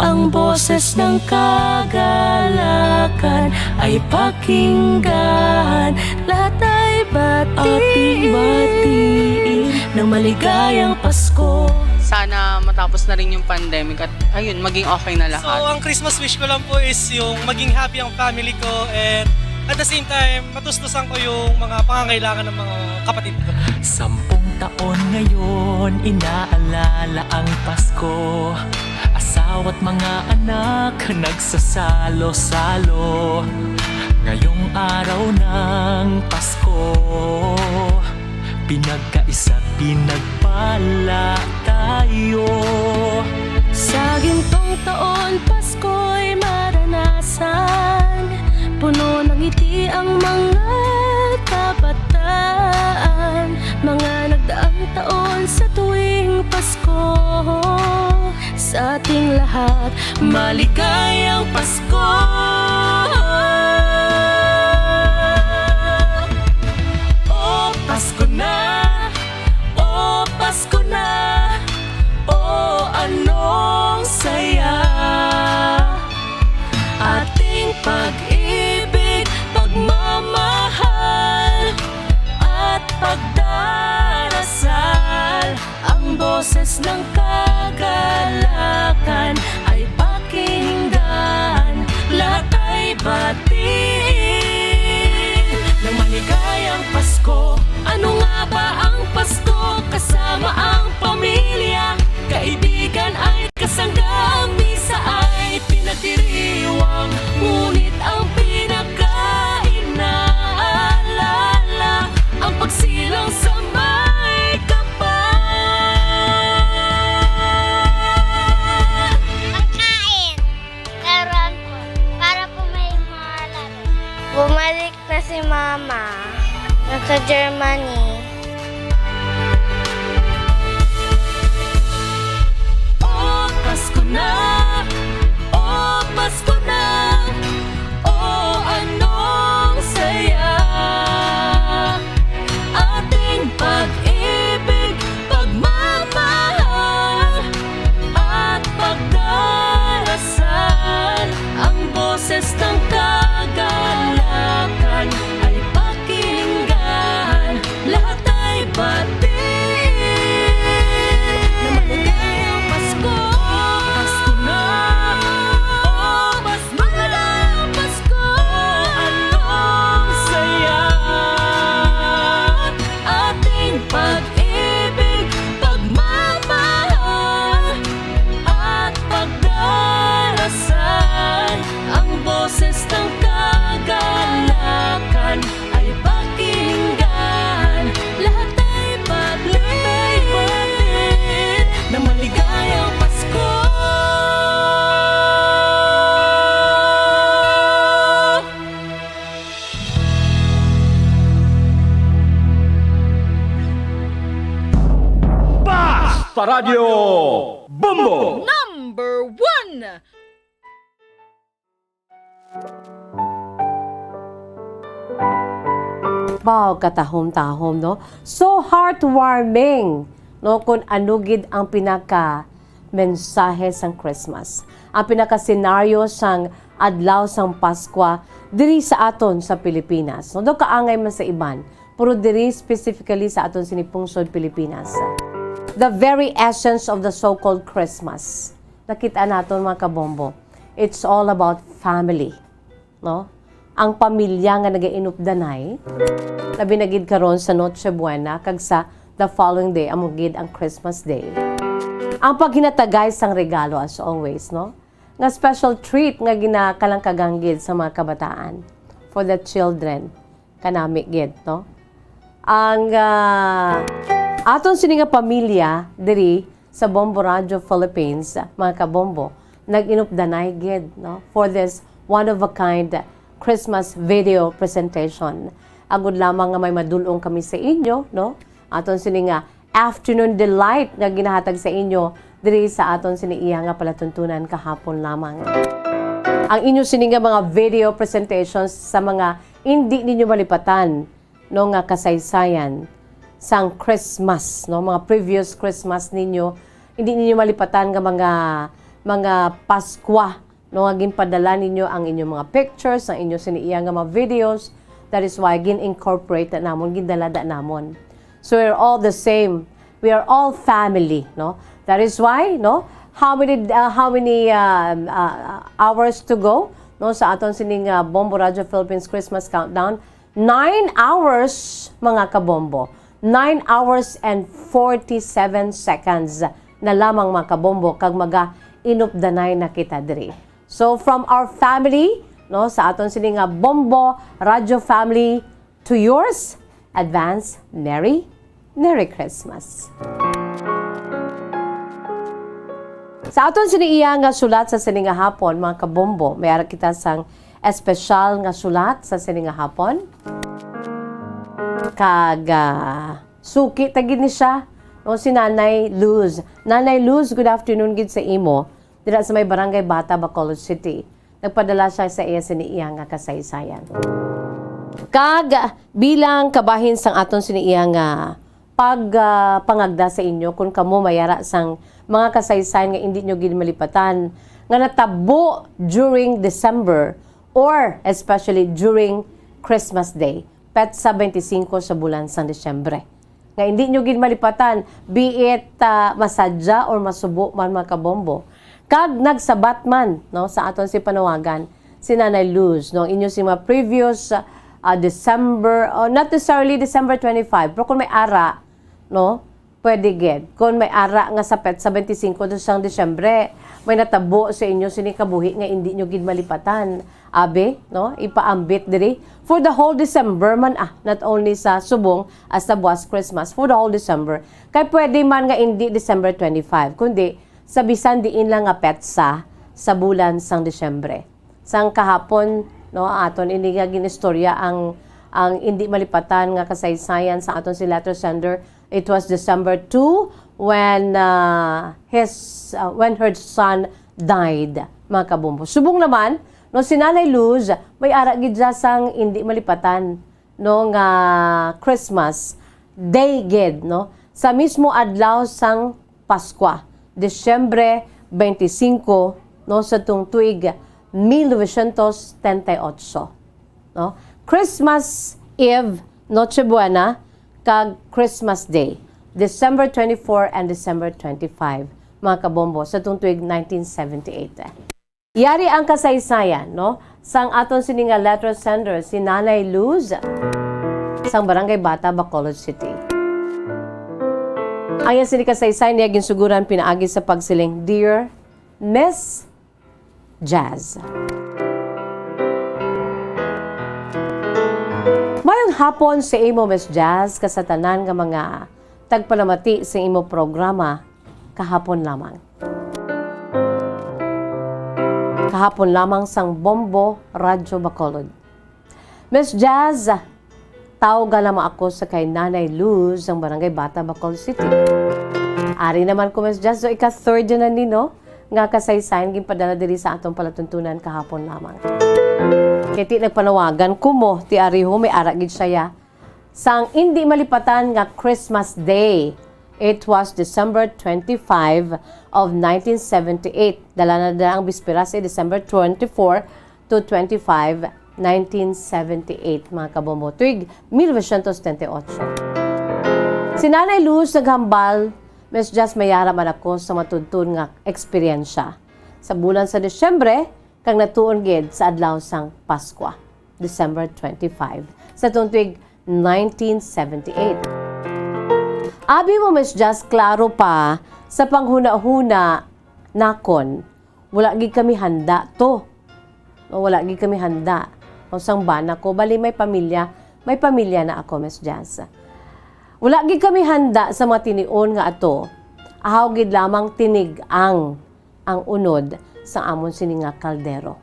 Ang boses ng kagalakan ay pakinggan. Lahat ay batiin. Ating batiin ng maligayang Pasko. Sana matapos na rin yung pandemic at, ayun, maging okay na lahat. So, ang Christmas wish ko lang po is yung maging happy ang family ko and at the same time, matustusan ko yung mga pangangailangan ng mga kapatid ko. Sampung taon ngayon, inaalala ang Pasko. Asawa't mga anak, nagsasalo-salo. Ngayong araw ng Pasko, pinagkaisa't pinagpala tayo. Sa gintong taon, Pasko'y maranasan. Puno ng ngiti ang mga kabataan. Mga nagdaang taon sa tuwing Pasko, sa ating lahat, maligayang Pasko. O Pasko na, o Pasko na, o anong saya. Ating pag-ibig, pagmamahal, at pagdarasal. Ang boses ng kagalakan ay pakinggan. Lahat ay batiin ng maligayang Pasko. Ano nga ba ang Pasko? Kasama ang pamilya, kaibigan ay kasangga. Ang misa ay pinagdiriwang, ngunit ang pinakainaalala ang pagsilang sa may kapal. Pagkain. Laruan po. Para po may mga laro. Bumalik na si Mama. Nasa Germany. O Pasko na, o Pasko na, o anong saya. Ating pag-ibig, pagmamahal, at pagdarasal. Ang boses ng kagalakan ay pakinggan. Lahat ay batiin na maligayang Pasko. Pasko na, o mas maligayang Pasko. Anong saya. Ating pag-ibig, pagmamahal, at pagdarasal. Ang boses ng kagalakan ay pakinggan. Lahat ay batiin na maligayang Pasko. Basta Radyo Bombo! Number one! Wow, katahom-tahom, no? So heartwarming, no? Kung ano gid ang pinaka mensahe sang Christmas, ang pinaka-senaryo sang adlaw sang Paskwa diri sa aton sa Pilipinas, no? Daw kaangay man sa iban, pero diri specifically sa aton sini pungsod Pilipinas, the very essence of the so-called Christmas, nakita naton, mga kabombo, it's all about family, no? Ang pamilya nga nagainupdanay, labi na gid karon sa Noche Buena kag sa the following day, amo gid ang Christmas Day. Ang paghinatagay sang regalo, as always, no? nga special treat nga ginakalangkagan gid sa mga kabataan, for the children, kanami gid, no? Ang, ah, aton sini nga pamilya diri sa Bombo Radio Philippines, mga kabombo, nag-inupdanay gid, no, for this one-of-a-kind Christmas video presentation. Agud lamang nga may madul-ong kami sa inyo, no? Aton sini nga afternoon delight nga ginahatag sa inyo diri sa aton sini iya nga palatuntunan kahapon lamang. Ang inyo sini nga mga video presentations sa mga indi ninyo malipatan, no, nga kasaysayan sang Christmas, no, mga previous Christmas ninyo, hindi ninyo malipatan nga mga, mga Paskwa, no, nga ginpadala ninyo ang inyong mga pictures, ang inyo sini iya nga mga videos. That is why gin-incorporate na namon, gindalada namon. So we're all the same. We are all family, no? That is why, no? How many, uh, how many, um, uh, hours to go, no, sa aton sining, uh, Bombo Radio Philippines Christmas Countdown? Nine hours, mga kabombo. Nine hours and forty-seven seconds na lamang, mga kabombo, kag maga-inupdanay na kita diri. So, from our family, no, sa aton sini nga Bombo Radio family, to yours, advance Merry, Merry Christmas. Sa aton sini iya nga sulat sa sini nga hapon, mga kabombo, may ara kita sang espesyal nga sulat sa sini nga hapon. Kag, ah, suki ta gid ni siya, no, si Nanay Luz. Nanay Luz, good afternoon gid sa imo. Dira sa may Barangay Bata, Bacolod City. Nagpadala siya sa iya sini iya nga kasaysayan. Kag bilang kabahin sang aton sini iya nga pag, ah, pangagda sa inyo, kun kamo mayara sang mga kasaysayan nga indi nyo gid malipatan nga natabo during December or especially during Christmas Day, petsa twenty-five sa bulan sang Disyembre, nga indi nyo gid malipatan, be it, ah, masadya or masubo man, mga kabombo. Kag nagsabat man, no, sa aton si panawagan, si Nanay Luz, no, ang inyo si mga previous, ah, December, oh, not necessarily December twenty-five, pero kung may ara, no, pwede gid. Kung may ara nga sa petsa twenty-five to sang Disyembre, may natabo sa inyo sini kabuhi nga indi nyo gid malipatan, abi, no, ipaambit diri for the whole December man, ah, not only sa subong hasta buwas Christmas, for the whole December. Kay pwede man nga indi December twenty-five, kundi sa bisan diin lang nga petsa sa bulan sang Disyembre. Sang kahapon, no, aton ini nga ginistorya ang, ang indi malipatan nga kasaysayan sa aton si letter sender. It was December two when, uh, his, uh, when her son died, mga kabombo. Subong naman, no, si Nanay Luz, may ara gid siya sang indi malipatan, no, nga Christmas day gid, no, sa mismo adlaw sang Paskwa, Disyembre twenty-five, no, sa tung tuig mil novecientos setenta y ocho, no? Christmas Eve, Noche Buena, kag Christmas Day, December twenty-four and December twenty-five, mga kabombo, sa tung tuig nineteen seventy-eight. Yari ang kasaysayan, no, sang aton sini nga letter sender, si Nanay Luz, sang Barangay Bata, Bacolod City. Ang iya sini kasaysayan niya ginsuguran pinaagi sa pagsiling, "Dear Miss Jazz." Mayong hapon sa imo, Miss Jazz, kag sa tanan nga mga tagpalamati sa imo programa kahapon lamang. Kahapon lamang sang Bombo Radyo Bacolod. Miss Jazz, tawga lamang ako sa kay Nanay Luz sang Barangay Bata, Bacolod City. Ari naman ko, Miss Jazz, so ika-third na ni, no, nga kasaysayan ginpadala diri sa atong palatuntunan kahapon lamang. Kay ti nagpanawagan ko mo, ti ari ho, may ara gid siya, ya. Sang indi malipatan nga Christmas Day. It was December twenty-five of nineteen seventy-eight. Dala na dala ang bispera sa December twenty-four to twenty-five, nineteen seventy-eight, mga kabombo. Tuig mil novecientos setenta y ocho. Si Nanay Luz naghambal, "Miss Jazz, may ara man ako sa matudtod nga eksperyensya. Sa bulan sa Disyembre, kag natuon gid sa adlaw sang Paskwa, December twenty-five, sa tuong tuig nineteen seventy-eight. Abi mo, Miss Jazz, klaro pa sa panghunahuna nakon, Wala gid kami handa to. No, wala gid kami handa. No, sang bana ko, bali may pamilya, may pamilya na ako, Miss Jazz. Wala gid kami handa sa mga tinion nga ato. Ahaw gid lamang tinig-ang ang unod sa amon sini nga kaldero.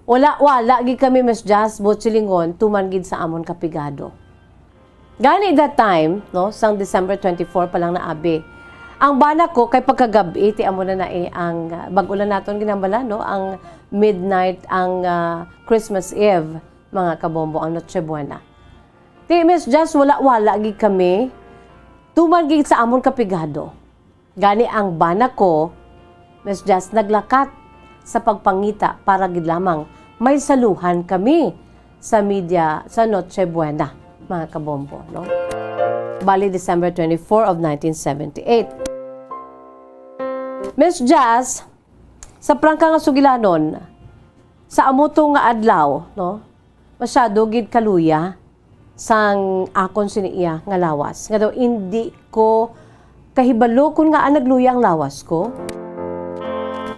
Wala, wala gid kami, Miss Jazz, buot silingon, tuman gid sa amon kapigado. Gani that time, no, sang December twenty-four pa lang na abi. Ang bana ko kay pagkagab-i, ti amo na na eh, ang, ah, bag-o lang naton ginhambal, no, ang midnight, ang, ah, Christmas Eve, mga kabombo, ang Noche Buena. Ti, Miss Jazz, wala-wala gid kami. Tuman gid sa amon kapigado. Gani ang bana ko, Miss Jazz, naglakat sa pagpangita para gid lamang may saluhan kami sa media sa Noche Buena, mga kabombo, no? Bali, December twenty-four of nineteen seventy-eight. Miss Jazz, sa prangka nga sugilanon, sa amo to nga adlaw, no? Masyado gid kaluya sang akon sini iya nga lawas. Nga daw, indi ko kahibalo kon ngaa nagluya ang lawas ko.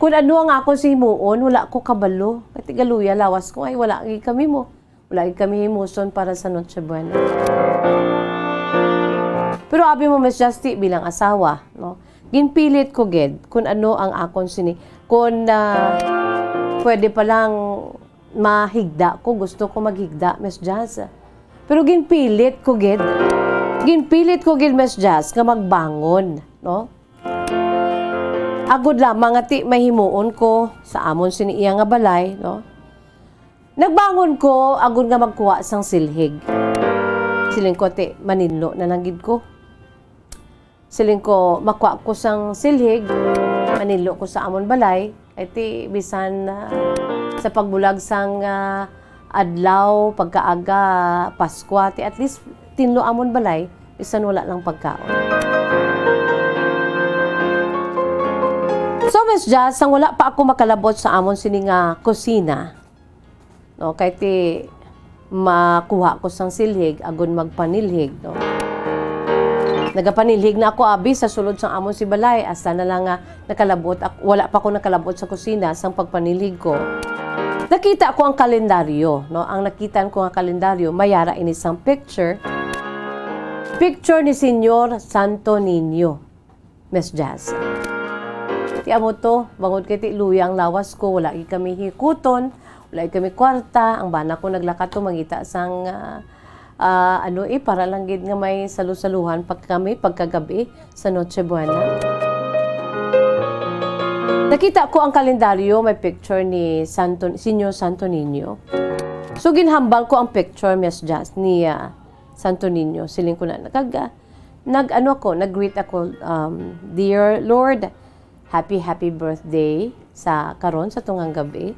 Kon ano ang akon si himuon, wala ko kabalo. Kay ti galuya lawas ko, ay wala gid kami mo. Wala gid kami himuson para sa Noche Buena. Pero abi mo, Miss Justy, bilang asawa, no? Ginpilit ko gid kung ano ang akon sini. Kung, ah, pwede pa lang mahigda ko, gusto ko maghigda, Miss Jazz. Pero ginpilit ko gid. Ginpilit ko gid, Miss Jazz, nga magbangon, no? Agod lamang nga ti mahimuon ko sa amon sini iya nga balay, no? Nagbangon ko agod nga magkuha sang silhig. Siling ko, ti, maninlo na lang gid ko. Siling ko, makuha ko sang silhig, maninlo ko sa amon balay. Kay ti, bisan, ah, sa pagbulag sang, ah, adlaw, pagkaaga, Paskwa, ti at least tinlo amon balay, bisan wala lang pagkaon. So, Miss Jazz, sang wala pa ako makalabot sa amon sini nga kusina, no, kay ti makuha ko sang silhig, agod magpanilhig, no. Nagapanilhig na ako, abi, sa sulod sang amon si balay, hasta na lang nga nakalabot ak-, wala pa ko nakalabot sa kusina sang pagpanilhig ko. Nakita ko ang kalendaryo, no. Ang nakitaan ko nga kalendaryo, may ara ini sang picture. Picture ni Señor Santo Niño. Miss Jazz. Ti amo to, bangod kay ti luya ang lawas ko, wala gid kami hikuton, wala gid kami kwarta, ang bana ko naglakat to mangita sang, ah, ah, ano eh, para lang gid nga may salusaluhan pa kami pagkagabi sa Noche Buena. Nakita ko ang kalendaryo, may picture ni Santo, Señor Santo Niño. So, ginhambal ko ang picture, Miss Jazz, ni, ah, Santo Niño. Siling ko na, nagkaga, nag-ano ako, nag-greet ako, um, "Dear Lord, happy, happy birthday sa karon, sa tungang gabi.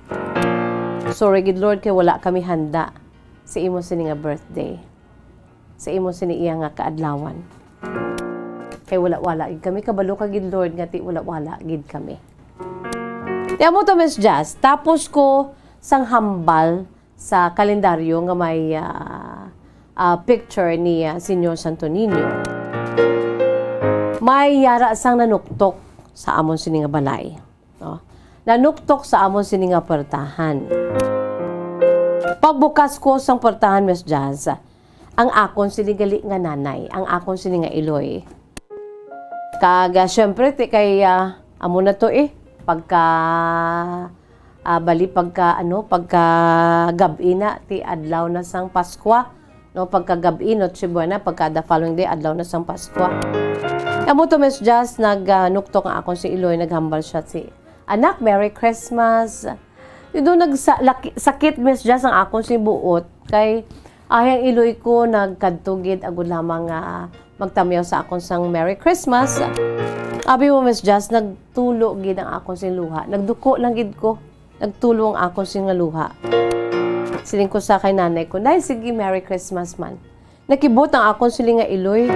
Sorry gid, Lord, kay wala kami handa sa imo sini nga birthday, sa imo sini iya nga kaadlawan. Kay wala-wala gid kami, kabalo ka gid, Lord, nga ti wala-wala gid kami." Ti amo to, Miss Jazz, tapos ko sang hambal sa kalendaryo nga may, ah, ah, picture ni, ah, Señor Santo Niño. May yara sang nanuktok sa amon sini nga balay, no? Nanuktok sa amon sini nga puwertahan. Pagbukas ko sang puwertahan, Miss Jazz, ang akon sini gali nga nanay, ang akon sini nga iloy. Kag, ah, syempre, ti kay, ah, amo na to eh, pagka, ah, bali pagka, ano, pagka gab-i na, ti adlaw na sang Paskwa, no, pagka gab-i, Noche Buena, pagka the following day, adlaw na sang Paskwa. Amo to, Miss Jazz, nag, ah, nuktok nga akon si iloy, naghambal siya si, "Anak, Merry Christmas." Dito nagsa-, laki-, sakit, Miss Jazz, ang akon si buot. Kay, ay, ang iloy ko, nagkadto gid, agud lamang nga magtamyaw sa akon sang Merry Christmas. Abi mo, Miss Jazz, nagtulo gid ang akon sing luha. Nagduko lang gid ko. Nagtulo ang akon sing nga luha. Siling ko sa kay nanay ko, "Nay, sige, Merry Christmas man." Nakibot ang akon sini nga iloy.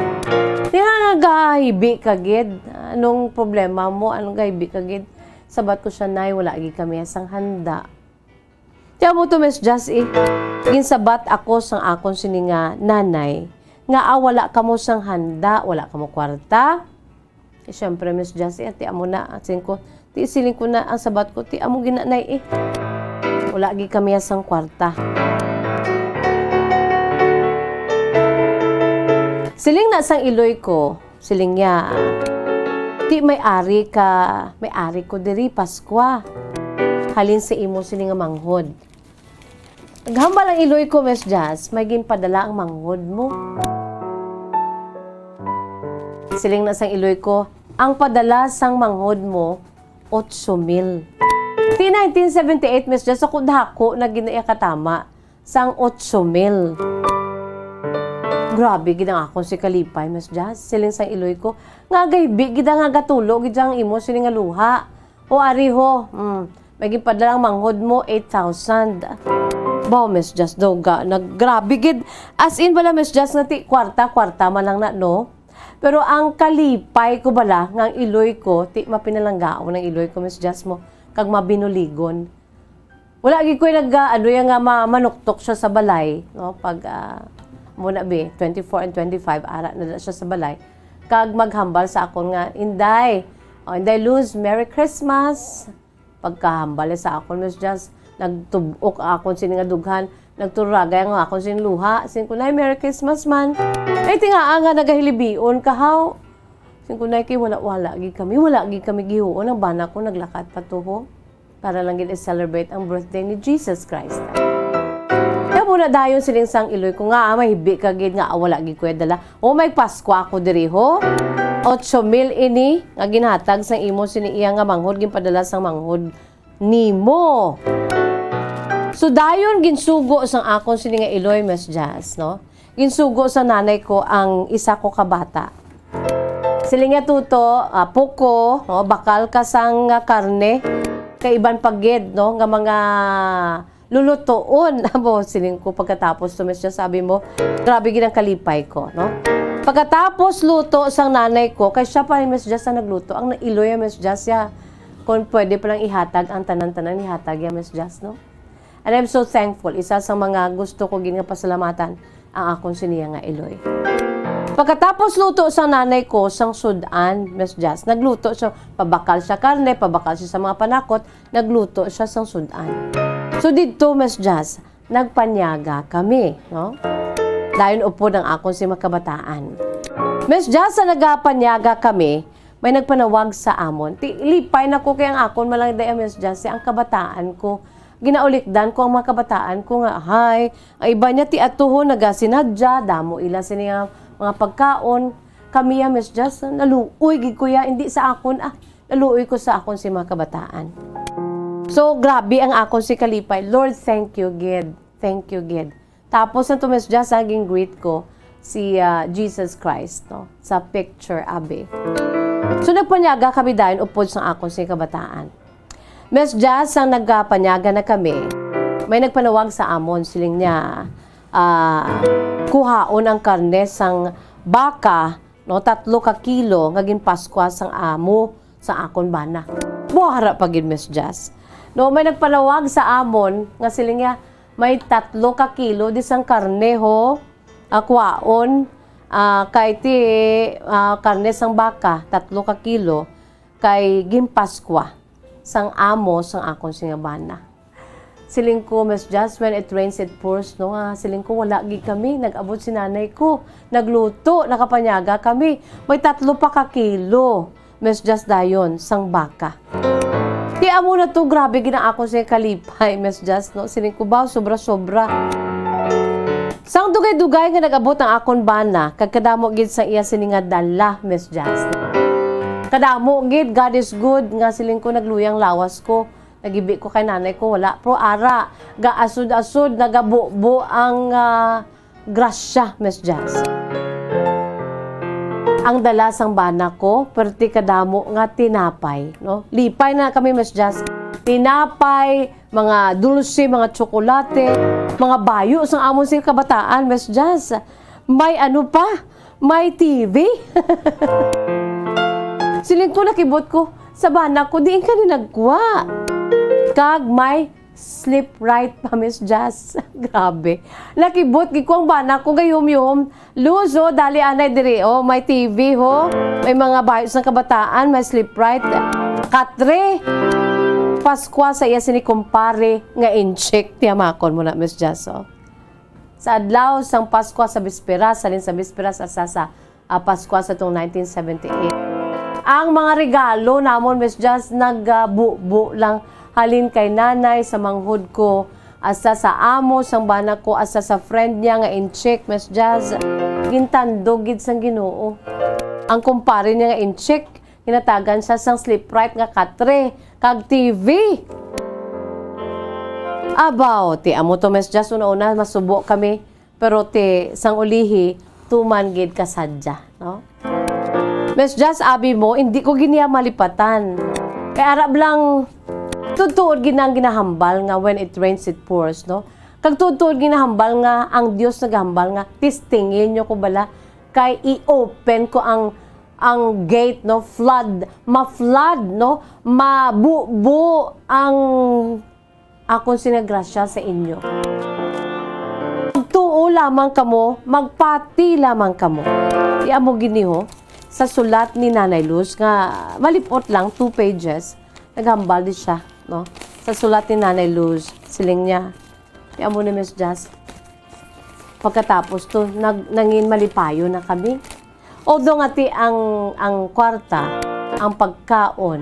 Di nga nagahibi ka gid. Anong problema mo? Anong gahibi ka gid? Sabat ko siya, "Nay, wala gid kami sang handa." Ti amo to, Miss Jazz, eh. Ginsabat ako sang akon sini nga nanay, nga, ah, wala kamo sang handa, wala kamo kwarta, Eh, syempre, Miss Jazz, eh, ti amo na, siling ko, ti siling ko na, ang sabat ko, ti amo gid na, Nay, eh. Wala gid kami sang kwarta. Siling na sang iloy ko, siling niya, "Ti may ari ka, may ari ko diri, Paskwa. Halin sa imo sini nga manghod." Naghambal ang iloy ko, Miss Jazz, "May ginpadala ang manghod mo." Siling na sang iloy ko, "Ang padala sang manghod mo, otso mil." Ti nineteen seventy-eight, Miss Jazz, ako dako na gid iya katama sang otso mil. Grabe gid ang akon si kalipay, Miss Jazz. Siling sang iloy ko, "Nga gaybi gid nga gatulo gid ang imo sini nga luha. O ari ho, mm, may ginpadala ang manghod mo, eight thousand." Baw, Miss Jazz, daw ga, naggrabe gid. As in, bala, Miss Jazz, nga ti kwarta, kwarta man lang na, no? Pero ang kalipay ko bala, nga ang iloy ko, ti mapinalanggaon ang iloy ko, Miss Jazz, mo, kag mabinuligon. Wala gid ko nag, ah, ano yan nga ma-, manuktok siya sa balay, no? Pag, ah, muna bi, twenty-four and twenty-five, ara na siya sa balay. Kag maghambal sa akon nga, "Inday, oh, Inday Luz, Merry Christmas." Pagkahambal sa akon, Miss Jazz, nagtubok ang akon sini nga dughan, nagturagay ang akon sini luha. Siling ko, "Nay, Merry Christmas man." Ay, tingaa nga nagahilibion ka, haw. Siling ko, "Nay, kay wala-wala gid kami, wala gid kami gihuon. Ang bana ko naglakat pa to, ho, para lang gid i-celebrate ang birthday ni Jesus Christ." Kaya muna dayon siling sang iloy ko nga, "Ah, mahibi ka gid nga wala gid ko dala." O, may Pasko ako diri, ho. Otso mil ini nga ginhatag sang imo sini iya nga manghod, ginpadala sang manghod nimo. So, dayon ginsugo sang akon sini nga iloy, Miss Jazz, no? Ginsugo sa nanay ko ang isa ko ka bata. Siling niya, "Tuto, apo ko, no, bakal ka sang, ah, karne, kay iban pa gid, no, nga mga lulutuon." Amo, siling ko, pagkatapos to, Miss Jazz, sabi mo, grabe gid ang kalipay ko, no? Pagkatapos luto sang nanay ko, kay siya pa ni Miss Jazz ang nagluto, ang iloy, Miss Jazz, ya, kung pwede palang ihatag ang tanan-tanan, ihatag ya, Miss Jazz, no? And I'm so thankful. Isa sa mga gusto ko gid nga pasalamatan ang akon siniya nga iloy. Pagkatapos luto sang nanay ko sang sud-an, Miss Jazz, nagluto siya, pabakal siya karne, pabakal siya sa mga panakot, nagluto siya sang sud-an. So didto, Miss Jazz, nagpanyaga kami, no? Dayon upod ang akon si makabataan. Miss Jazz, sa nagapanyaga kami, may nagpanawag sa amon. Ti, lipay na ko kay ang akon man lang day, Miss Jazz, ang kabataan ko. Ginaulikdan ko ang mga kabataan ko nga, "Hay, ang iba niya ti atuhon nagasinadya, damo ila sini nga mga pagkaon. Kami ya, Miss Jazz, naluoy gid ko ya, hindi sa akon, ah, naluoy ko sa akon si mga kabataan." So, grabe ang akon si kalipay. Lord, thank you gid. Thank you gid. Tapos na to, Miss Jazz, ang gin-greet ko si, ah, Jesus Christ, no, sa picture, abi. So, nagpanyaga kami dayon upod sang akon sing kabataan. Miss Jazz, ang nagpanyaga na kami, may nagpanawag sa amon, siling niya, ah, kuhaon ang karne sang baka, no, tatlo ka kilo nga ginpaskwa sang amo sa akon bana. Buhara pa gid, Miss Jazz. No, may nagpanawag sa amon nga siling niya, "May tatlo ka kilo di sang karne, ho. Ah, kwaon, ah, kay ti, ah, karne sang baka, tatlo ka kilo, kay ginpaskwa sang amo sang akon sing bana." Siling ko, "Miss Jazz, when it rains, it pours," no? Ah, siling ko, wala gid kami. Nag-abot si nanay ko. Nagluto, nakapanyaga kami. May tatlo pa ka kilo, Miss Jazz, dayon, sang baka. Ti amo na to, grabe gid ang akon sing kalipay, Miss Jazz, no? Siling ko ba, sobra-sobra. Sang dugay-dugay nga nag-abot ang akon bana, kag kadamo gid sa iya sini nga dala, Miss Jazz. Kadamo gid, God is good, nga siling ko, nagluyang lawas ko. Nagibi ko kay nanay ko, wala. Pero ara, gaasod-asod, nagabubo ang, ah, grasya, Miss Jazz. Ang dala sang bana ko, perti kadamo nga tinapay, no? Lipay na kami, Miss Jazz. Tinapay, mga dulce, mga tsokolate, mga bayo sang amon sing kabataan, Miss Jazz. May ano pa? May T V. Siling ko, nakibot ko, sa bana ko, diin ka ni nagkuha? Kag may Sleep right pa, Miss Jazz. Grabe. Nakibot gid ko ang bana ko gayom-yom. Luz, oh, dali anay diri, oh, may T V, ho. May mga bayo sang kabataan, may Sleep Right. Katre, Paskwa sa iya sini kumpare nga inchik. Tiyamakon mo na, Miss Jazz, oh. Sa adlaw sang Paskwa, sa bisperas, halin sa bisperas, hasta sa, ah, Paskwa sa tong nineteen seventy-eight. Ang mga regalo namon, Miss Jazz, nagabubo lang, halin kay nanay, sa manghod ko, hasta sa amo sang bana ko, hasta sa friend niya nga inchik, Miss Jazz. Gintandog gid sang Ginoo. Ang kumpare niya nga inchik, ginatagan siya sang Sleep Right nga katre kag T V. Abaw, ti amo to, Miss Jazz, una-una masubo kami, pero ti sang ulihi, tuman gid kasadya, no? Miss Jazz, abi mo, hindi ko gid niya malipatan. Kay arab lang, tuod-tuod gid na ang ginahambal nga when it rains, it pours, no? Kag tuod-tuod ginahambal nga ang Dios nagahambal nga, "Testingin niyo ko bala, kay i-open ko ang, ang gate, no, flood, ma-flood, no, mabubo ang akon sini nga grasya sa inyo. Magtuo lamang kamo, magpati lamang kamo." Ti amo gid ni, ho, sa sulat ni Nanay Luz nga malip-ot lang, two pages, naghambal di siya, no? Sa sulat ni Nanay Luz, siling niya, ti amo ni, Miss Jazz, pagkatapos to, nag-, nangin malipayon na kami. Although nga ti ang, ang kwarta, ang pagkaon,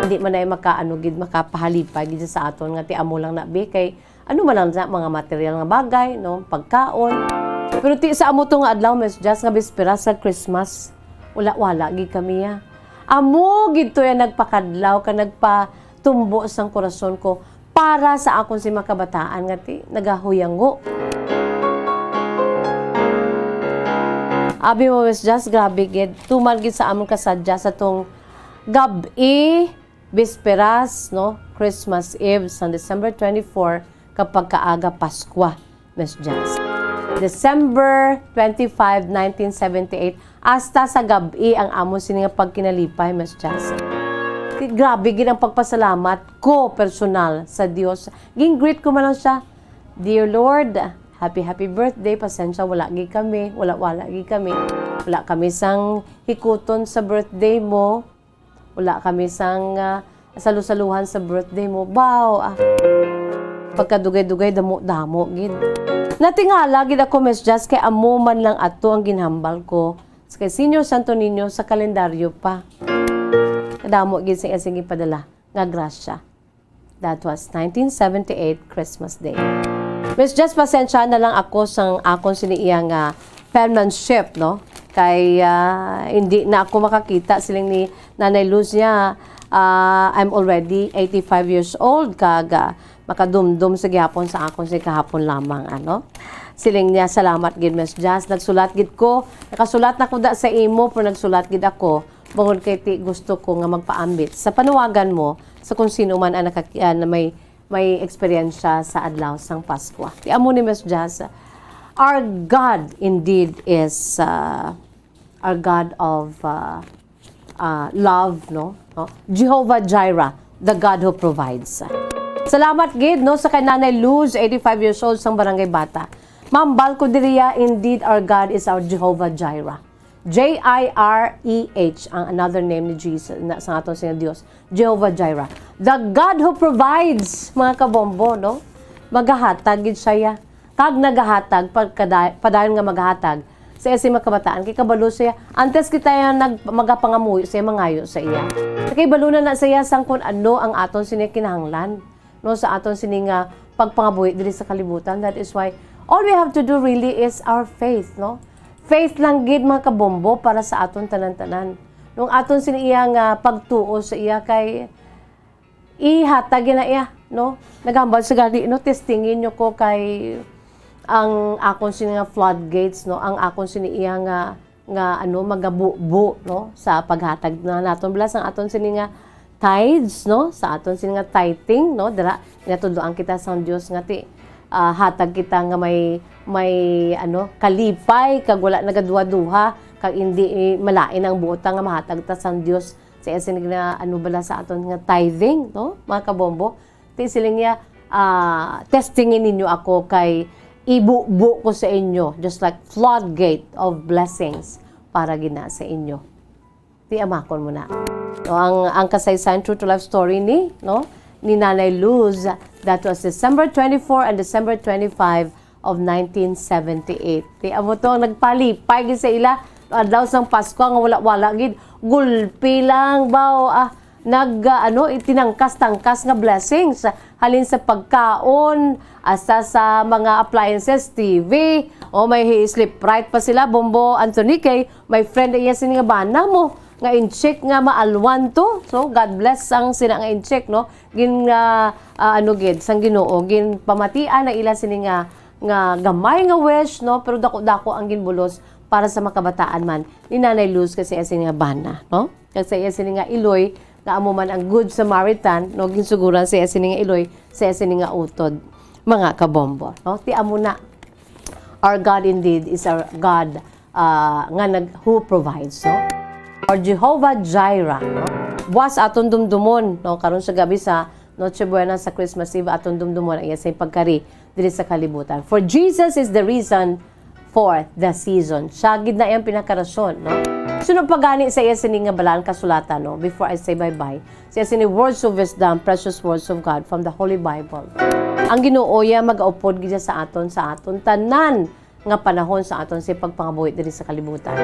hindi man ay makaano gid, makapahalipay gid sa aton nga ti amo lang na, be, kay ano man lang na mga material nga bagay, no, pagkaon. Pero ti sa amo to nga adlaw, Miss Jazz, nga bisperas sa Christmas, wala-wala gid kami, ah. Amo gid to yung nagpakadlaw ka nagpatumbo sang korason ko para sa akon si mga kabataan nga ti nagahuyango. Abi mo, Miss Jazz, grabe gid. Tuman gid sa amon kasadya sa tong gab-i, bisperas, no, Christmas Eve, sang December twenty-four, kapag kaaga Paskwa, Miss Jazz. December twenty-five, nineteen seventy-eight, hasta sa gab-i ang amon sini nga pagkinalipay, Miss Jazz. Ti-, grabe gid ang pagpasalamat ko personal sa Dios. Ging-greet ko man lang siya, "Dear Lord, happy, happy birthday. Pasensya, wala gid kami. Wala, wala gid kami. Wala kami sang hikuton sa birthday mo. Wala kami sang, ah, salu-saluhan sa birthday mo." Baw, ah. Pagkadugay-dugay, damo-damo gid. Natingala gid ako, Miss Jazz, kay amo man lang ato ang ginhambal ko kay Señor Santo Niño sa kalendaryo pa. Kadamo gid sing, sing ipadala nga grasya. That was nineteen seventy-eight Christmas Day. Miss Jazz, pasensya na lang ako sang akon sini iya nga penmanship, no? Kay, ah, hindi na ako makakita, siling ni Nanay Luz niya, ah, "I'm already eighty-five years old, kag, ah, makadumdom sa gihapon sa akon sa kahapon lamang," ano? Siling niya, "Salamat gid, Miss Jazz. Nagsulat gid ko, nakasulat na ko da sa imo, pero nagsulat gid ako, bangod kay ti gusto ko nga magpaambit sa panawagan mo sa kung sino man ang nakaki-, ah, na may, may eksperyensya sa adlaw sang Paskwa." Ti amo ni, Miss Jazz, our God indeed is, ah, our God of, ah, ah, love, no? No? Jehovah Jireh, the God who provides. Salamat gid, no, sa kay Nanay Luz, eighty-five years old, sang Barangay Bata. Ma'am, bal ko diriya, indeed, our God is our Jehovah Jireh. J I R E H ang another name ni Jesus, na, sa aton sini nga Dios, Jehovah Jireh. The God who provides, mga kabombo, no? Magahatag gid siya, ya. Kag nagahatag, pagkada-, padayon nga magahatag sa iya sing mga kabataan. Kay kabalo siya, antes kita ya nag-, magapangamuyo siya, mangayo sa iya. Kay balo na na siya sang kun ano ang aton sini kinahanglan, no, sa aton sini nga pagpangabuhi diri sa kalibutan. That is why all we have to do really is our faith, no? Faith lang gid, mga kabombo, para sa aton tanan-tanan. Nung aton sini iya nga pagtuo sa iya kay ihatag na iya, no? Naghambal sa gani, no? "Testingin niyo ko kay ang akon sini nga floodgates, no? Ang akon sini iya nga, nga, ano, magabubo, no? Sa paghatag na naton, bala sang aton sini nga tithes, no? Sa aton sini nga tithing, no? Dira, ginatudloan kita sang Dios nga ti, ah, hatag kita nga may, may, ano, kalipay, kag wala nagaduha-duha, kag hindi, eh, malain ang buot nga mahatag ta sang Dios." Sa iya sini nga, ano bala sa aton nga tithing, no? Mga kabombo, ti siling niya, Ah, testingin ninyo ako, kay ibubo ko sa inyo just like floodgate of blessings para gid na sa inyo. Ti amakon mo na. No, ang, ang kasaysayan, true to life story ni, no, ni Nanay Luz, that was December twenty-four and December twenty-five of nineteen seventy-eight. Ti amo to ang nagpalipay gid sa ila, no, adlaw sang Pasko nga wala-wala gid, gulpi lang ba, o, ah, nag, ah, ano, itinangkas-tangkas nga blessings, halin sa pagkaon, hasta sa mga appliances, T V, o may sleep right pa sila, Bombo Anthony, kay may friend iya sini nga bana mo nga inchik nga maalwan to. So, God bless ang sina nga inchik, no? Gin, ah, ah, ano gid, sang Ginoo, ginpamatian na ila sini nga, nga gamay nga wish, no? Pero dako-dako ang ginbulos para sa makabataan man ni Nanay Luz kag sa iya sini nga bana, no? Kag sa iya sini nga iloy, nga amo man ang Good Samaritan, no? Ginsuguran sa iya sini nga iloy, sa iya sini nga utod, mga kabombo, no? Ti amo na. Our God indeed is our God, ah, nga nag-, who provides, no? Or Jehovah Jireh, no? Buwas aton dumdumon, no? Karon sa gabi sa Noche Buena, sa Christmas Eve, aton dumdumon ang iya sing pagkari diri sa kalibutan. For Jesus is the reason for the season. Siya gid na iyang pinakarason, no? Suno pa gani sa iya sini nga balaan kasulatan, no? Before I say bye-bye, sa iya sini words of wisdom, precious words of God from the Holy Bible. Ang Ginoo iya magaupod gid sa aton, sa aton tanan nga panahon sa aton sa pagpangabuhi diri sa kalibutan.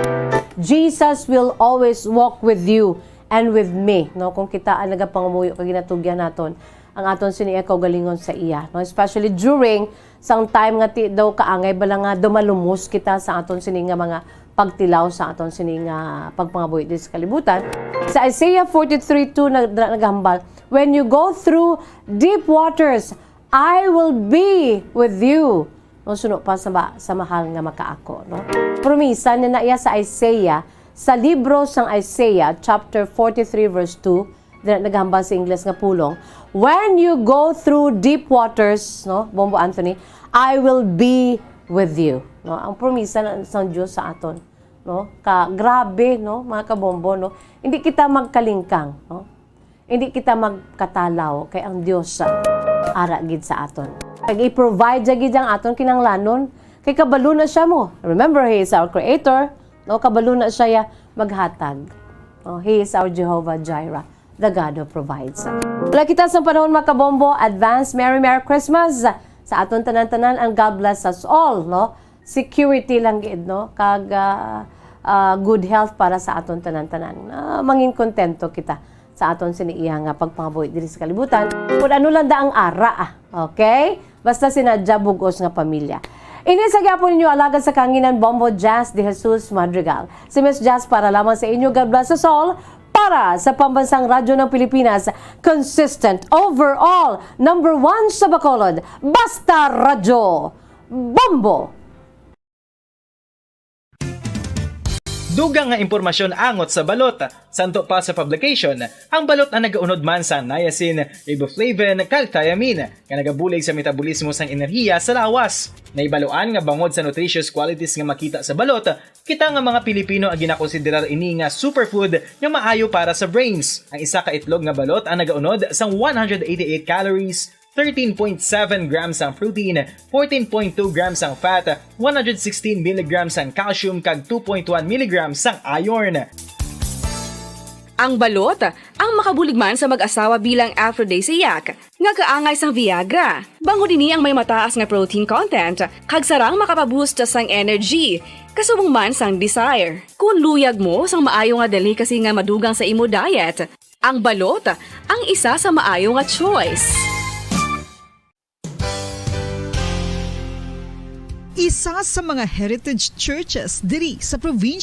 Jesus will always walk with you and with me, no? Kung kita ang nagapangamuyo kag ginatugyan naton ang aton sini iya kaugalingon sa iya, no? Especially during sang time nga ti daw kaangay bala nga dumalumos kita sa aton sini nga mga pagtilaw sa aton sini nga pagpangabuhi diri sa kalibutan. Sa Isaiah forty-three two nag-, naghambal, "When you go through deep waters, I will be with you." No, suno pa sa ma-, sa mahal nga makaako, no? Promisa na na iya sa Isaiah, sa libro sang Isaiah, chapter forty-three, verse two, dira naghambal sa Ingles nga pulong, "When you go through deep waters," no, Bombo Anthony, "I will be with you." No, ang promisa na sang Dios sa aton, no? Ka, grabe, no, mga kabombo, no? Hindi kita magkalingkang, no? Hindi kita magkatalaw, kay ang Dios, ah, ara gid sa aton. Kag i-provide siya gid ang aton kinahanglanon, kay kabalo na siya mo. Remember, He is our Creator, no? Kabalo na siya ya maghatag. No? He is our Jehovah Jireh, the God who provides. Wala kita sa panahon, mga kabombo, advance Merry Merry Christmas sa aton tanan-tanan, and God bless us all, no? Security lang gid, no? Kag, ah, ah, good health para sa aton tanan-tanan. Ah, mangin kontento kita sa aton sini iya nga pagpangabuhi diri sa kalibutan. Kun ano lang da ang ara, ah. Okay? Basta sinadya bug-os nga pamilya. Ini sa gyapon ninyo alagad sa kanginan, Bombo Jazz de Jesus Madrigal. Si Miss Jazz para lamang sa inyo. God bless us all. Para sa Pambansang Radyo ng Pilipinas, consistent, overall, number one sa Bacolod. Basta Radyo, Bombo! Dugang nga impormasyon angot sa balot. Santo pa sa publication, ang balot ang nagaunod man sa niacin, riboflavin, kag thiamine, nga nagabulig sa metabolismo sang enerhiya sa lawas. Nahibaluan nga bangod sa nutritious qualities nga makita sa balot, kita nga mga Pilipino ang ginakonsiderar ini nga superfood nga maayo para sa brains. Ang isa ka itlog nga balot ang nagaunod sang one hundred eighty-eight calories, thirteen point seven grams ang protein, fourteen point two grams ang fat, one hundred sixteen milligrams ang calcium, kag two point one milligrams ang iron. Ang balot, ang makabulig man sa mag-asawa bilang aphrodisiac, nga kaangay sang Viagra. Bangod ini ang may mataas nga protein content, kag sarang makapaboost sang energy, kasubong man sang desire. Kung luyag mo sang maayo nga delicacy nga madugang sa imo diet, ang balot ang isa sa maayo nga choice. Isa sa mga heritage churches diri sa probinsya